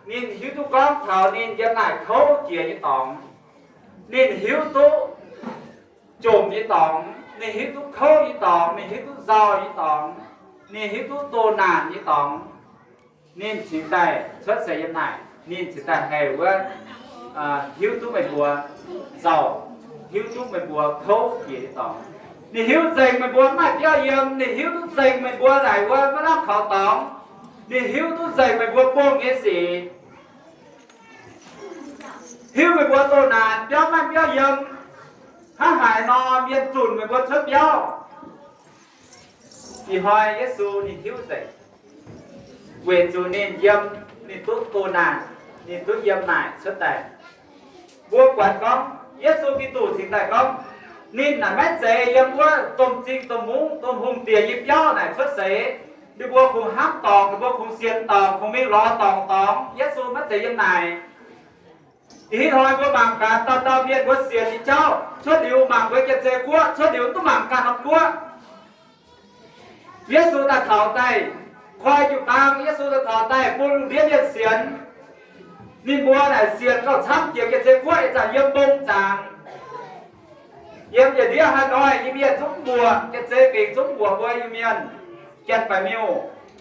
ninh hiuv duqv gorngv taux ninh yiem naaic kouv jiex nyei dorngx. Ninh hiuv duqv jomc nyei dorngx, ninh hiuv duqv kouv nyei dorngx, ninh hiuv duqv nzauh nyei dorngx, ninh hiuv duqv doh naanc nyei dorngx. Ninh cingx daaih cuotv seix yiem naaic, ninh cingx daaih haih wuov, hiuv duqv meih mbuo nzauh, hiuv duqv meih mbuo kouv jiex nyei dorngx. Ninh hiuv nzengc meih mbuo mv maaih biauv yiem. Ninh hiuv duqv nzengc meih mbuo naaic wuov maiv lamh kaux dorngx. Ninh hiuv duqv nzengc meih mbuo bungx nyei sic, hiuv meih mbuo doh naanc, biauv maiv maaih biauv yiem. Hnangv haaix nor mienh zunc meih mbuo cuotv biauv? Ih hnoi Yesu ninh hiuv nzengc, weic zuqc ninh yiem, ninh duqv doh naanc, ninh duqv yiem naaic cuotv daaih. Mbuo buatc gorngv Yesu Giduc cingx daaih gorngv, ninh naaic maiv zeiz yiem wuov domh zingh domh mungv domh hungh diex nyei biauv naaic cuotv seix. Ninh mbuo kungx hnamv dorngc, ninh mbuo kungx sienx dorngc, kungx mingh lorz dorngc dorngx. Yesu maiv zeiz yiem naaic. Ih hnoi mbuo mangc gaax dauh dauh mienh mbuo sienx nyei jauv, cuotv liuz mangc mbuo Janx-Zei Guoqv, cuotv liuz duqv mangc ganh norm guoqv. Yesu daaih taux daaih, koi jiu-baang, Yesu daaih taux daaih bun lungh ndiev mienh sienx. Ninh mbuo naaic sienx gauh camv jiex Janx-Zei Guoqv ih zanc yiem mbong zaangc, yiem yietc ndiev haaix hnoi nyei mienh zungv mbuoqc, Janx-Zei Fingx zungv mbuoqc mbuo Iu-Mienh, Janx-Baeqc Miuh,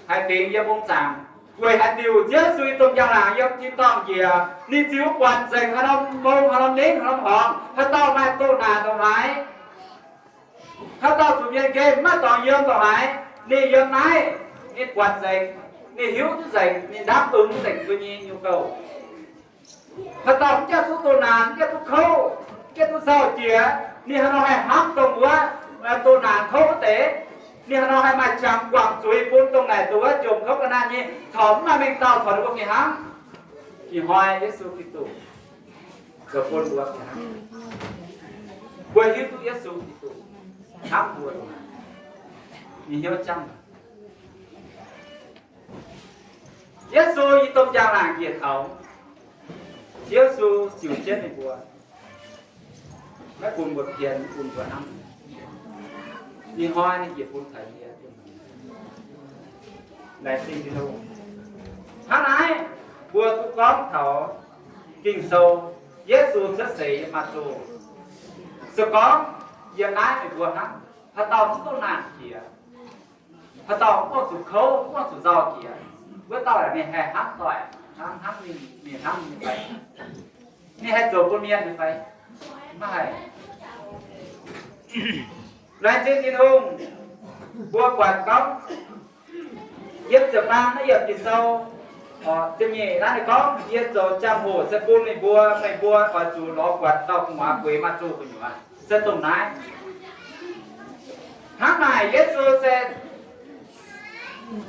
haaix fingx yiem mbong zaangc. Weic haaix diuc? Ziouv Yesu domh njang-laangc yiem tin-dorngh njiec, ninh ziux buatc nzengc haaix norm mbong, haaix norm ningv, haaix norm horngz, haaix dauh maaih doh naanc ndongc haaix, haaix dauh zuqc mienh nqemh maiv dorngx yiem ndongc haaix, ninh yiem naaiv, ninh buatc nzengc, ninh hiuv duqv nzengc, ninh đáp ứng nzengc mbuo nyei nhu cầu. Haaix dauh mv gaengh duqv doh naanc, mv gaengh duqv kouv, mv gaengh duqv nzauh jiex, ninh haaix nor haih hnamv dongh wuov doh naanc kouv wuov deix? Ninh haaix nor haih maaih qangx guangc zuiz bun dongh naaic dongh wuov jomc kouv ga'naaiv nyei, caux mv maaih mengh dauh caux ninh mbuo fih hnangv? Ih hnoi Yesu Giduc zoux bun mbuo fih hnangv. Mbuo hiuv duqv Yesu Giduc hnamv mbuo, ninh hnyouv jangv. Yesu i domh njang-laangc njiec taux, Ziouv Yesu ziux jienv ninh mbuo, maiv bun mbuo pien, maiv bun mbuo hnamv. Ih hnoi ninh njiec bun taux yie, laengz zingh Tin-Hungh. Hnangv naaiv, mbuo duqv gorngv taux Ging-Sou, Yesu cuotv seix yiem maaz-zoh. Se gorngv yiem naaiv meih mbuo hnamv, haaix dauh mv duqv naanc jiex, haaix dauh mv zuqc kouv, mv zuqc nzauh jiex, wuov dauh ninh haih hnamv doic, hnamv, hnamv ninh, ninh hnamv ninh fai? Ninh haih zoux bun mienh nyei fai? Maiv haih. Laengz zingh Tin-Hungh, mbuo buatc gorngv, yiem ziepc faam naaiv yiemc Ging-Sou, ziepc nyeic naaiv ninh gorngv, yie zoux jangx-hoc se bun meih mbuo, meih mbuo oix zuqc lorz buatc dauh gu'nguaaz gueix maaz-zoh gu'nyuoz. Se dongh naaiv. Hnangv naaic Yesu se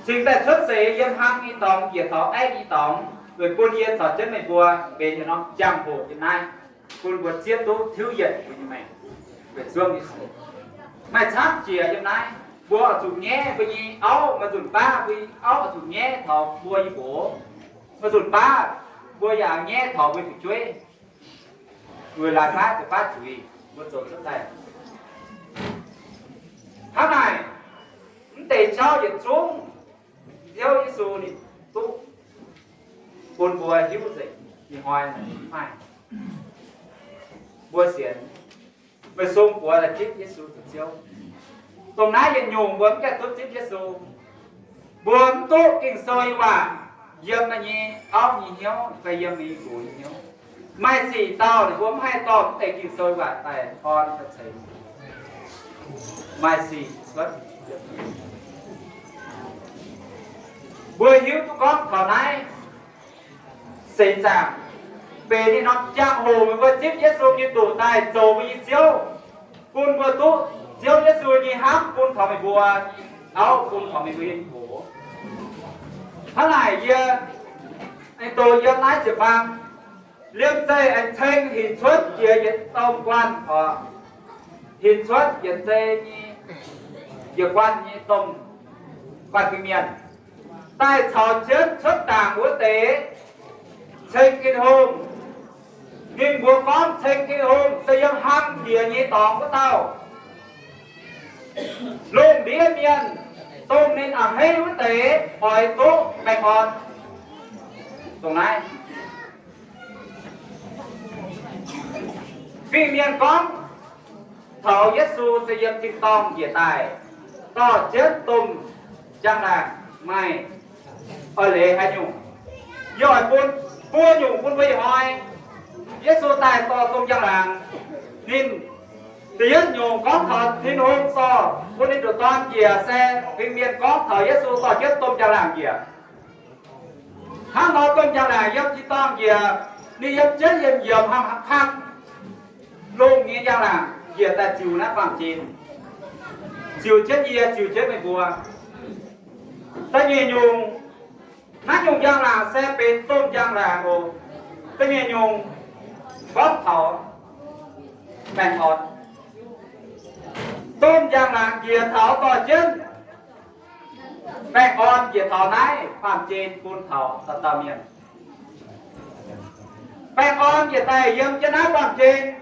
cingx daaih cuotv seix yiem hlang nyei dorngx, njiec taux aiv nyei dorngx, weic bun yie caux jienv meih mbuo benx yietc norm jangx-hoc yiem naaiv, bun mbuo zieqv duqv tiuv yienc mbuo nyei maengc, weic zuangx Yesu. Maaih camv jiex yiem naaiv, mbuo oix zuqc nyaiv mbuo nyei auv, maaih nzunc baav mbuo nyei auv oix zuqc nyaiv taux mbuo yie nqox. Maaih nzunc baav mbuo yaac nyaiv taux mbuo fu'jueiv. Weic laaix baav zuqc baav zuiz, mbuo zoux cuotv daaih. Hnangv naaic, mv deix jauv yietc zungv Ziouv Yesu ninh duqv bun mbuo hiuv nzengc. Ih hnoi mv maaih. Mbuo sienx, Meih sung buoz la'zipv Yesu zoux Ziouv. Dongh naaiv yietc nyungc mbuo mv gaengh duqv zipv Yesu. Mbuo mv duqv Ging-Sou nyei waac yiem meih nyei auv nyei hnyouv fai yiem meih nyei nqox nyei hnyouv. Maaih sic dauh ninh mbuo mv haih dorh mv deix Ging-Sou nyei waac daaih orn daaih ceix. Maaih sic cuotv. Mbuo hiuv duqv gorngv taux naaiv seix zaangc benx ninh norm jangx-hoc meih mbuo zipv Yesu Giduc daaih zoux mbuo nyei Ziouv, bun mbuo duqv Ziouv Yesu nyei hnamv bun taux meih mbuo, auv bun taux meih mbuo nyei nqox. Hnangv naaic yie aengx doqc yiem naaiv ziepc faam, liemh zeih aengx ceng hinc cuotv jiex yietc domh guanh oc. Hinc cuotv yietc zei nyei, yietc guanh nyei domh guanh fin-mienh daaih caux jienv cuotv ndaangc wuov deix ceng Tin-Hungh. Ninh mbuo gorngv ceng Tin-Hungh se yiem hlang jiex nyei dorngx wuov dauh. Lungh ndiev mienh, dongh ninh a'hneiv wuov deix oix duqv baengh orn. Dongh naaiv fin-mienh gorngv taux Yesu se yiem tin-dorngh njiec daaih, dorh jienv domh njang-laangc maaih oix leiz haaix nyungc. Yie oix bun buo nyungc bun mbuo ih hnoi. Yesu daaih dorh domh njang-laangc. Ninh da'yietv nyungc gorngv taux Tin-Hungh dorh bun ninh nduqc dorn njiec se fin-mienh gorngv taux Yesu dorh jienv domh njang-laangc njiec. Hnangv nor domh njang-laangc yiem tin-dorngh njiec, ninh yiem jienv yietc nyiemc hnangv haaix kang lungh nyei njang-laangc njiec daaih ziux naaiv baamh gen, ziux jienv yie, ziux jienv meih mbuo. Da'nyeic nyungc, naaiv nyungc njang-laangc se benx domh njang-laangc oc. Da'nyeic nyungc gorngv taux baengh orn. Domh njang-laangc njiec taux dorh jienv baengh orn njiec taux naaiv baamh gen bun taux dauh dauh mienh. Baengh orn njiec daaih yiem jienv naaiv baamh gen,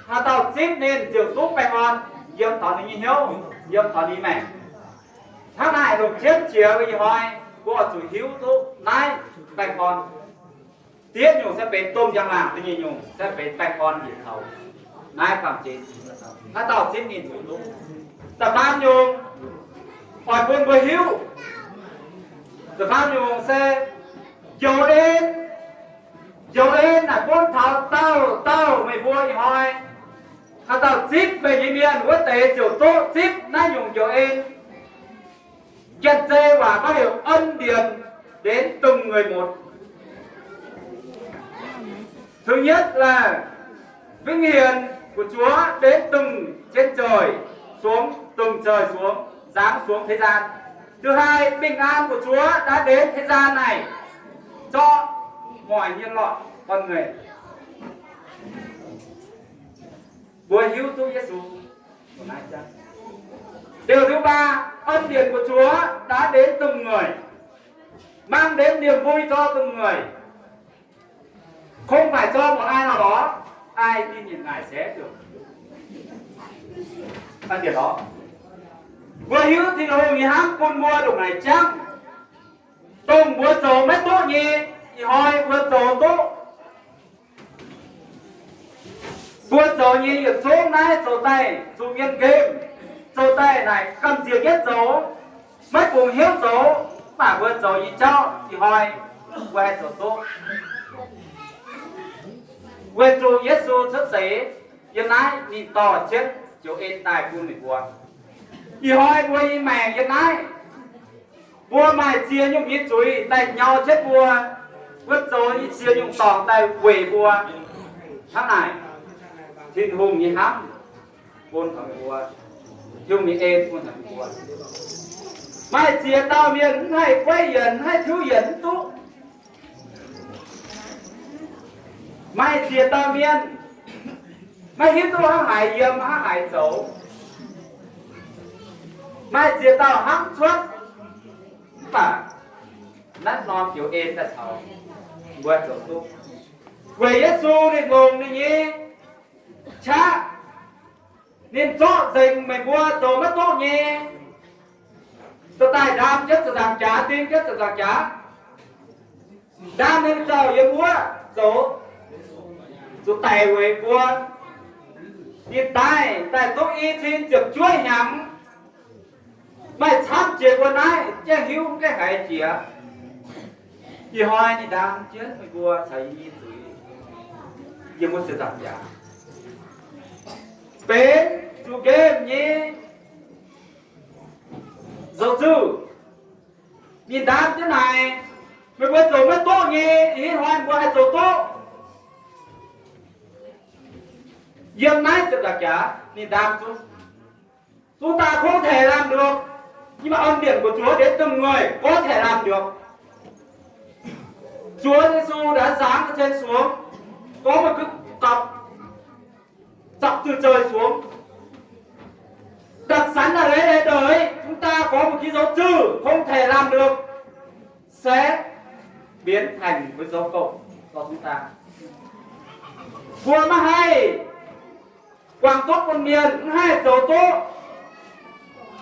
haaix dauh zipv ninh ziouc duqv baengh orn yiem taux ninh nyei hnyouv, yiem taux ninh maengc. Hnangv naaic longc jienv jiex ih hnoi, mbuo oix zuqc hiuv duqv naaiv baengh orn. Da'yietv nyungc se benx domh njang-laangc, da'nyeic nyungc se benx baengh orn njiec taux naaiv baamh gen. Haaix dauh zipv ninh ziouc duqv. Da'faam nyungc oix bun mbuo hiuv, da'faam nyungc se njoux en. Njoux en naaic bun taux dauh dauh meih mbuo ih hnoi. Haaix dauh zipv meih nyei mienh wuov deix ziouc duqv zipv naaiv nyungc njoux en. 见证 waac gorngv heuc 恩典临到每一个人。 Thứ nhất là vinh hiển của Chúa đến từng trên trời, xuống từng trời xuống, giáng xuống thế gian. Thứ hai, bình an của Chúa đã đến thế gian này cho mọi nhân loại, con người. Mbuo hiuv duqv Yesu. Điều thứ ba, ân điển của Chúa đã đến từng người, mang đến niềm vui cho từng người. Không phải cho một ai nào đó, ai tin nhận Ngài sẽ được ân điển đó. Mbuo hiuv Tin-Hungh nyei hnamv bun mbuo ndongc naaic jangv. Dongh mbuo zoux maiv duqv nyei, ih hnoi mbuo zoux duqv. Mbuo zoux nyei yietc zungv naaiv zoux daaih zuqc mienh nqemh, zoux daaih naaic gamh nziex jienv zoux, maiv bungx hnyouv zoux, mv baac mbuo zoux nyei jauv ih hnoi mbuo haih zoux duqv. Weic zuqc Yesu cuotv seix yiem naaiv, ninh dorh jienv njoux en daaih bun meih mbuo. Ih hnoi mbuo nyei maengc yiem naaiv, mbuo maaih ziex nyungc nyei zuiz daaih nyau jienv mbuo. Mbuo zoux nyei ziex nyungc dorngc daaih weic mbuo. Hnangv naaic, Tin-Hungh nyei hnamv bun taux meih mbuo, Tin-Hungh nyei en bun taux meih mbuo. Maaih ziex dauh mienh mv haih guaiv yienc, mv haih tiuv yienc mv duqv. Maaih ziex dauh mienh maiv hiuv duqv hnangv haaix yiem, hnangv haaix zoux. Maaih ziex dauh hnamv cuotv, mv baac naaiv norm njoux en daaih taux, mbuo zoux duqv. Weic Yesu ninh longc ninh nyei qaqv, ninh zorqv nzengc meih mbuo zoux maiv duqv nyei, dorh daaih ndaam jienv ziepc nzaangc jaax, ding jienv ziepc nzaangc jaax. Ndaam ninh zauh yiem wuov zoux, zuqc daic weic mbuo. Ninh daaih, daaih duqv i cin ziepc juov hnyangx, maaih camv jiex mbuo naaiv, jangx hiuv mv gaengh haiz jiex. Ih hnoi ninh ndaam jienv meih mbuo caux yie nyei zuiz yiem wuov se nzangc jaax, benx zuqc nqemh nyei zoux zuqc. Ninh ndaam jienv naaic, meih mbuo zoux maiv duqv nyei, ih hnoi mbuo haih zoux duqv. Yiem naaiv ziepc nzangc jaax ninh ndaam zuqc, zungv daaih không thể làm được. Nhưng mà ân điển của Chúa đến từng người có thể làm được. Chúa Giê-xu đã giáng từ trên xuống, có một cái cặp giặc từ trời xuống. Đặc sánh là lấy, để đuổi chúng ta có một cái dấu chữ không thể làm được sẽ biến thành một dấu cộng cho chúng ta. Mbuo maiv haih guangc duqv bun mienh, maiv haih zoux duqv,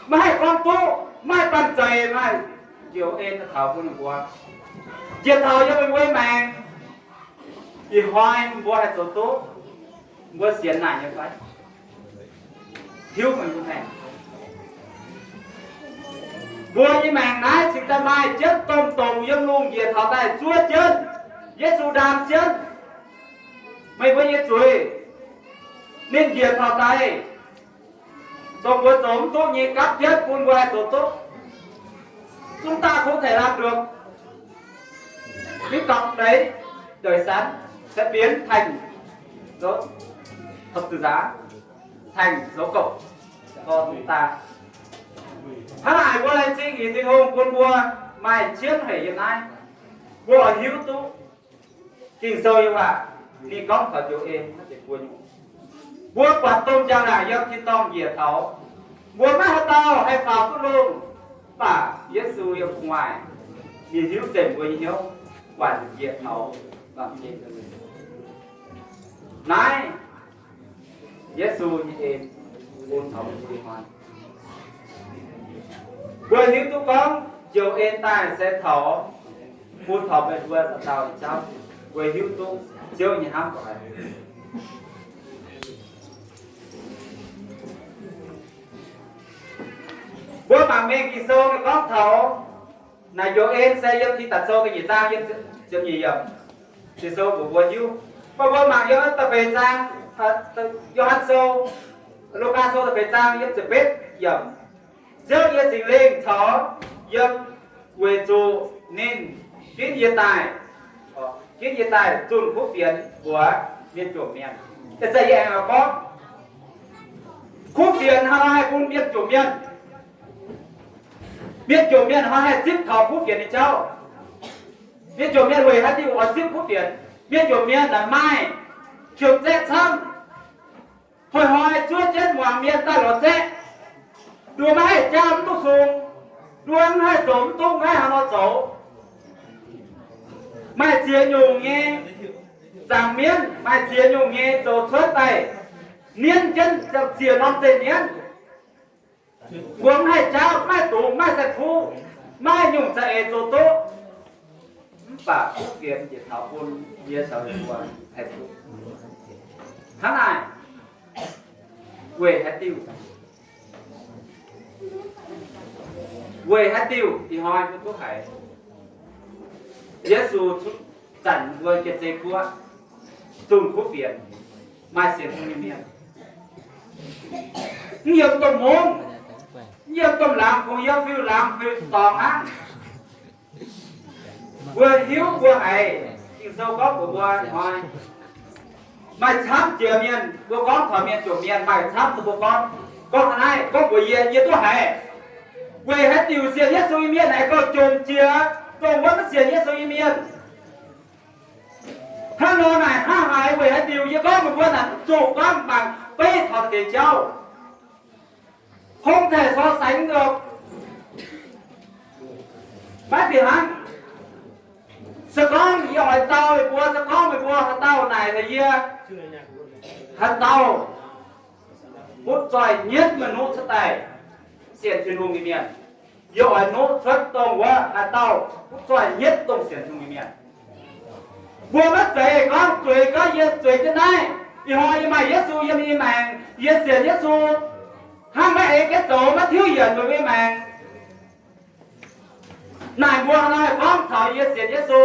maiv haih gorngv duqv, maiv haih banh zeic, maiv haih njoux en taux bun ninh mbuo. Njiec taux yiem meih mbuo maengc, ih hnoi mbuo haih zoux duqv, mbuo sienx naaic nyei fai? Hiuv meih mbuo maengc. Mbuo nyei maengc naaiv cingx daaih maaih jienv domh douc yiem lungh njiec taux daaih zuov jienv, Yesu ndaam jienv meih mbuo nyei zuiz. Ninh njiec taux daaih, dongh mbuo zoux mv duqv nyei gapv jienv bun mbuo haih zoux duqv. Chúng ta không thể làm được. Cái cọc đấy, đuổi sẵn, sẽ biến thành dấu thập tự giá, thành dấu cộng cho chúng ta. Hnangv naaic mbuo laengz zingh Tin-Hungh bun mbuo maaih cietv haic yiem naaiv, mbuo oix hiuv duqv Ging-Sou nyei waac ninh gorngv taux njoux en naaiv deix mbuo nyungc. Mbuo buatc domh njang-laangc yiem tin-dorngh njiec taux, mbuo maiv haaix dauh haih faaux duqv lungh, mv baac Yesu yiem gu'nguaaic, ninh hiuv nzengc mbuo nyei hnyouv, buatc njiec taux baamh gen. Naaiv Yesu nyei en bun taux mbuo ih hnoi. Mbuo hiuv duqv gorngv njoux en daaih se taux bun taux meih mbuo dauh dauh nyei jauv. Mbuo hiuv duqv Ziouv nyei hnamv doic. Mbuo mangc mingh Ging-Sou ninh gorngv taux naaic njoux en se yiem Tin Deic Sou da'nyeic zaang yiem ziepc nyeic yiemc. Ging-Sou mbuox mbuo hiuv. Mv baac mbuo mangc yiem da'feix zaang, Yo^han Sou, Lugaa Sou da'feix zaang yiem ziepc betv yiemc. Ziouv nyei Singx Lingh caux yiem weic zuqc ninh ginv yie daaih, ginv yie daaih zunh kuv fienx mbuox mienh jomc mienh. Ih zanc yie aengx gorngv, kuv fienx hnangv nor haih bun mienh jomc mienh. Mienh jomc mienh hnangv haih zipv taux kuv fienx nyei jauv. Mienh jomc mienh weic haaix diuc oix zipv kuv fienx? Mienh jomc mienh naaic maaih qiemx zaeqv camv. Hnoi-hnoi zuov jienv muangx mienh daaih lorz zaeqv. Nduov maiv haih jaa mv duqv sung. Nduov mv haih zoux mv duqv, mv haih hnangv nor zoux. Maaih ziex nyungc nyei zaangc mienv, maaih ziex nyungc nyei zoux cuotv daaih, nienv jienv ziec norm zeiv-nienv. Mbuo mv haih jaauv, mv maaih dungz, mv maaih saeng-kuv, mv maaih nyungc za'eix zoux duqv. Mv baac kuv fienx njiec taux bun yie caux meih mbuo haih duqv. Hnangv naaic, weic haaix diuc? Weic haaix diuc ih hnoi mbuo duqv haiz Yesu zanc mbuo jiex zei guoqv zunh kuv fienx, maaih sienx Tin-Hungh nyei mienh, mv yiem domh mungv, mv yiem domh laangz kungx, yiem fiuv-laangz fiuv-dorngx aqv. Mbuo hiuv mbuo haiz Ging-Sou gorngv mbuox mbuo hnoi, maaih camv jiex mienh, mbuo gorngv taux mienh jomc mienh maaih camv, mbuo gorngv, gorngv naaiv, gorngv mbuox yie, yie duqv haiz. Weic haaix diuc sienx Yesu nyei mienh naaic gauh jomc jiex dongh wuov maiv sienx Yesu nyei mienh? Hnangv nor naaic hnangv haaix? Weic haaix diuc? Yie gorngv mbuox mbuo naaic, mv zuqc gorngv mangc beiv taux deix jauv. Không thể so sánh được. Maiv fih hnangv. Se gorngv yie oix dau meih mbuo, se gorngv meih mbuo haaix dauh naaic haic yie, haaix dauh butv zoih nyietv meih nuqv cuotv daaih sienx Tin-Hungh nyei mienh, yie oix nuqv cuotv dongh wuov haaix dauh butv zoih nyietv dongh sienx Tin-Hungh nyei mienh. Mbuo maiv zeiz gorngv zueiz, gorngv yie zueiz jienv naaiv, Ih hnoi yie maaih Yesu yiem yie nyei maengc, yie sienx Yesu, hnangv maiv ei jienv zoux maiv tiuv yienc mbuo nyei maengc. Naaic mbuo hnoi gorngv taux yie sienx Yesu,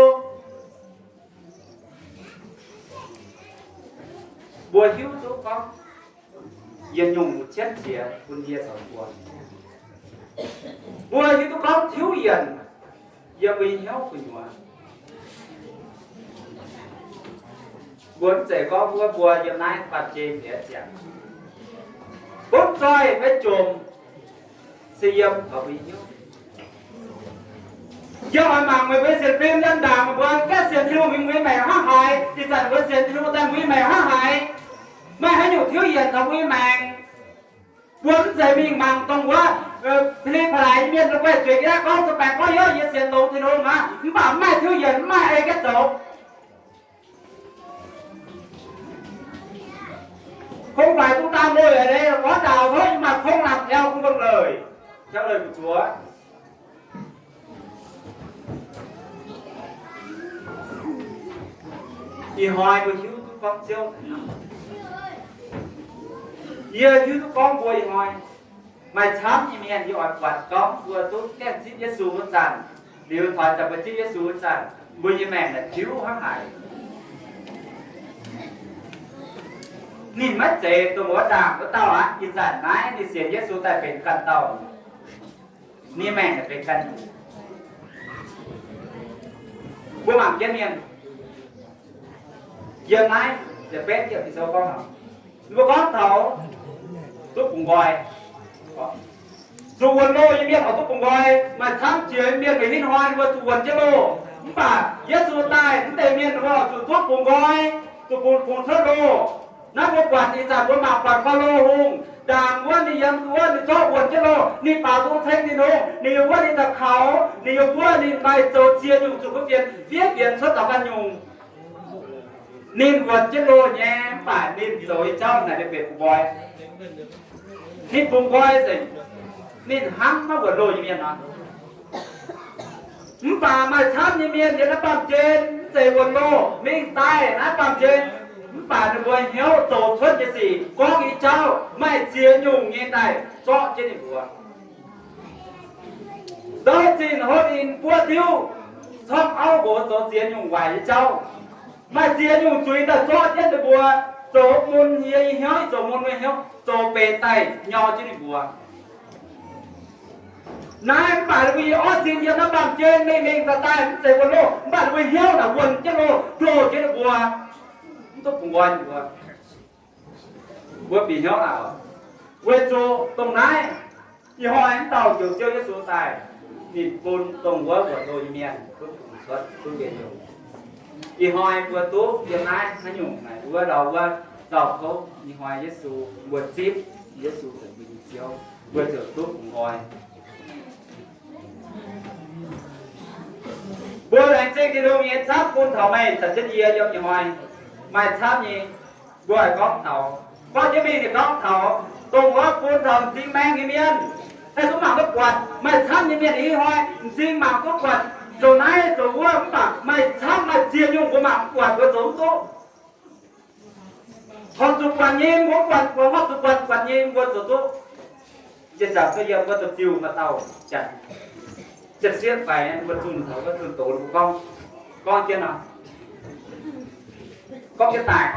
mbuo hiuv duqv gorngv yietc nyungc cienv qiex bun yie zoux mbuo. Mbuo hiuv duqv gorngv tiuv yienc yiem mbuo nyei hnyouv gu'nyuoz. Mbuo mv zeiz gorngv wuov mbuo yiem naaiv baamh gen mbiauz ziangx, butv zoih fai jomc, se yiem taux mbuo nyei hnyouv. Yie oix mangc meih mbuo sienx fim yiem ndaangc, mbuo gaengh sienx Tin-Hungh mingh mbuo nyei maengc hnangv haaix. Ih zanc mbuo sienx Tin-Hungh daaih mbuo nyei maengc hnangv haaix. Maaih haaix nyungc tiuv yienc taux mbuo nyei maengc? Mbuo mv zeiz mingh mangc dongh wuov Fi^lipv^paaix nyei mienh la'guaih zueiz jienv gorngv, zoux baengx gorngv, Yov, yie sienx longx Tin-Hungh aqv, mv baac mv maaih tiuv yienc, mv maaih ei jienv zoux. Kongx faix dungx daan loh leiz, gorngv ndaauh tov yie maaih kongx lamh tiaux kungx longx leiz, tiaux leiz gu'zuoz. Ih hnoi mbuo hiuv duqv gorngv Ziouv, yie hiuv duqv gorngv mbuo ih hnoi maaih camv nyei mienh, yie oix buatc gorngv mbuo duqv gaengh zipv Yesu wuov zanc, liuz taux zanc mbuo zipv Yesu wuov zanc, mbuo nyei maengc naaic tiuv hnangv haaix. Ninh maiv zeiz dongh wuov ndaangc wuov dauh aqv. Ih zanc naaiv ninh sienx Yesu daaih benx ganh dauh, ninh maengc naaic benx ganh nyungc. Mbuo mangc jienv mienh yiem naaiv ziepc betv yiemc Ging-Sou gorngv, mbuo gorngv taux duqv bungx nqoi. Zuqc wuonx loh nyei mienh oix duqv bungx nqoi. Maaih camv jiex mienh weic hingv hnoi mbuo zuqc wuonx jienv loh. Mv baac Yesu daaih, mv deix mienh mbuo oix zuqc duqv bungx nqoi, zuqc bungx, bungx cuotv loh. Naaiv mbuo buatc ih zanc mbuo mangc buatc Faalo Hungh, ndaangc wuov ninh yiem wuov ninh zorqv wuonx jienv loh, ninh baaux nzung ceng Tin-Hungh, ninh yiem wuov ninh daux kaux, ninh yiem wuov ninh maaih zoux ziex nyungc zuqc kuv fienx, fiev fienx cuotv taux ganh nyungc. Ninh wuonx jienv loh nyei, mv baac ninh zoux nyei jauv naaic ninh benx bungx nqoi. Ninh bungx nqoi nzengc, ninh hnangv maiv wuonx loh nyei mienh nor. Mv baac maaih camv nyei mienh yiem naaiv baamh gen mv zeiz wuonx loh, mingh daaih naaiv baamh gen, mv baac ninh mbuo hnyouv zoux cuotv nyei sic, gorngv nyei jauv maaih ziex nyungc nyei daaih zorqv jienv ninh mbuo. Ndouv zinh hopv ninh buov diuv, corngv auv nqox zoux ziex nyungc waaic nyei jauv. Maaih ziex nyungc zuiz daaih zorqv jienv ninh mbuo, zoux mun yie nyei hnyouv, zoux mun mbuo hnyouv, zoux benx daaih nyau jienv ninh mbuo. Naaiv mv baac ninh mbuo nyei orv sin yiem naaiv baamh gen mingh mingh daaih daaih mv zeiz wuonx loh, mv baac ninh mbuo hnyouv naaic wuonx jienv loh, ndoh jienv ninh mbuo, mv duqv bungx nqoi ninh mbuo. Mbuo bieqc hnyouv naaic, weic zuqc dongh naaiv, ih hnoi mv dauh njoux Ziouv Yesu daaih, ninh bun dongh wuov wuonx loh nyei mienh duqv bungx cuotv duqv njien-youh. Ih hnoi mbuo duqv yiem naaiv haaix nyungc naaic wuov ndau wuov nzauh kouv, ih hnoi Yesu, mbuo zipv Yesu zoux mbuo nyei Ziouv, mbuo ziouc duqv bungx nqoi. Mbuo laengz zingh Tin-Hungh nyei camv bun taux meih caux jienv yie yiem ih hnoi. Maaih camv nyei, mbuo haih gorngv taux, gorngv jienv mingh ninh gorngv taux dongh wuov bun taux m'zing maengh nyei mienh haih duqv mangc duqv buatc. Maaih camv nyei mienh ih hnoi m'zing mangc duqv buatc, zoux naaiv zoux wuov, mv baac maaih camv maaih ziex nyungc mbuo mangc mv buatc, mbuo zoux mv duqv. Horpc zuqc buatc nyei mbuo buatc, mbuo horpc zuqc buatc, buatc nyei mbuo zoux duqv. Njiec zaangc duqv yiem mbuo douh ziuh maaih dauh janx, janx-sieqv faix mbuo zunh taux wuov zunh doz mbuo gorngv, gorngv jienv nor, gorngv jienv daaih.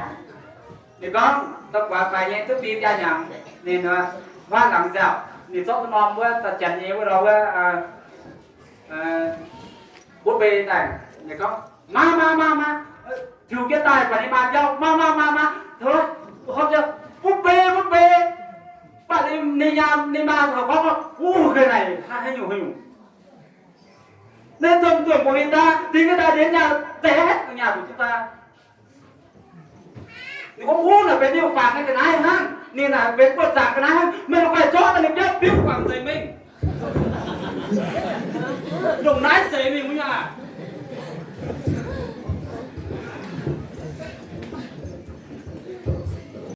Ninh gorngv, dauh guaax faix nyei duqv fim jaa hnyangx, ninh huaatv laangz nziaauc, ninh zorqv duqv norm wuov dauh janx nyei wuov lorz wuov butv mbei daaih. Ninh gorngv, Maa, maa, maa, maa! Tiux jienv daaih buatc ninh maa jauv, Maa, maa, maa, maa! Tov, butv mbei, butv mbei! Mv baac ninh nyaam ninh maa taux gorngv, Wuov ga'naaiv haaix nyungc haaix nyungc? Naaiv domh domh mbuo nyei daaih, dingc jienv daaih, dingc nyaah deix nyaah zuqc jienv daaih. Ninh gorngv, Wuov naaic benx liuh fangx nyei ga'naaiv hnangv, ninh naaic benx buoz-zaangc ga'naaiv hnangv, meih la'guaih zorqv daaih ninh biauv biuv guangc nzengc mingh. Ndongc naaiv seix mingh wuov nyei aac.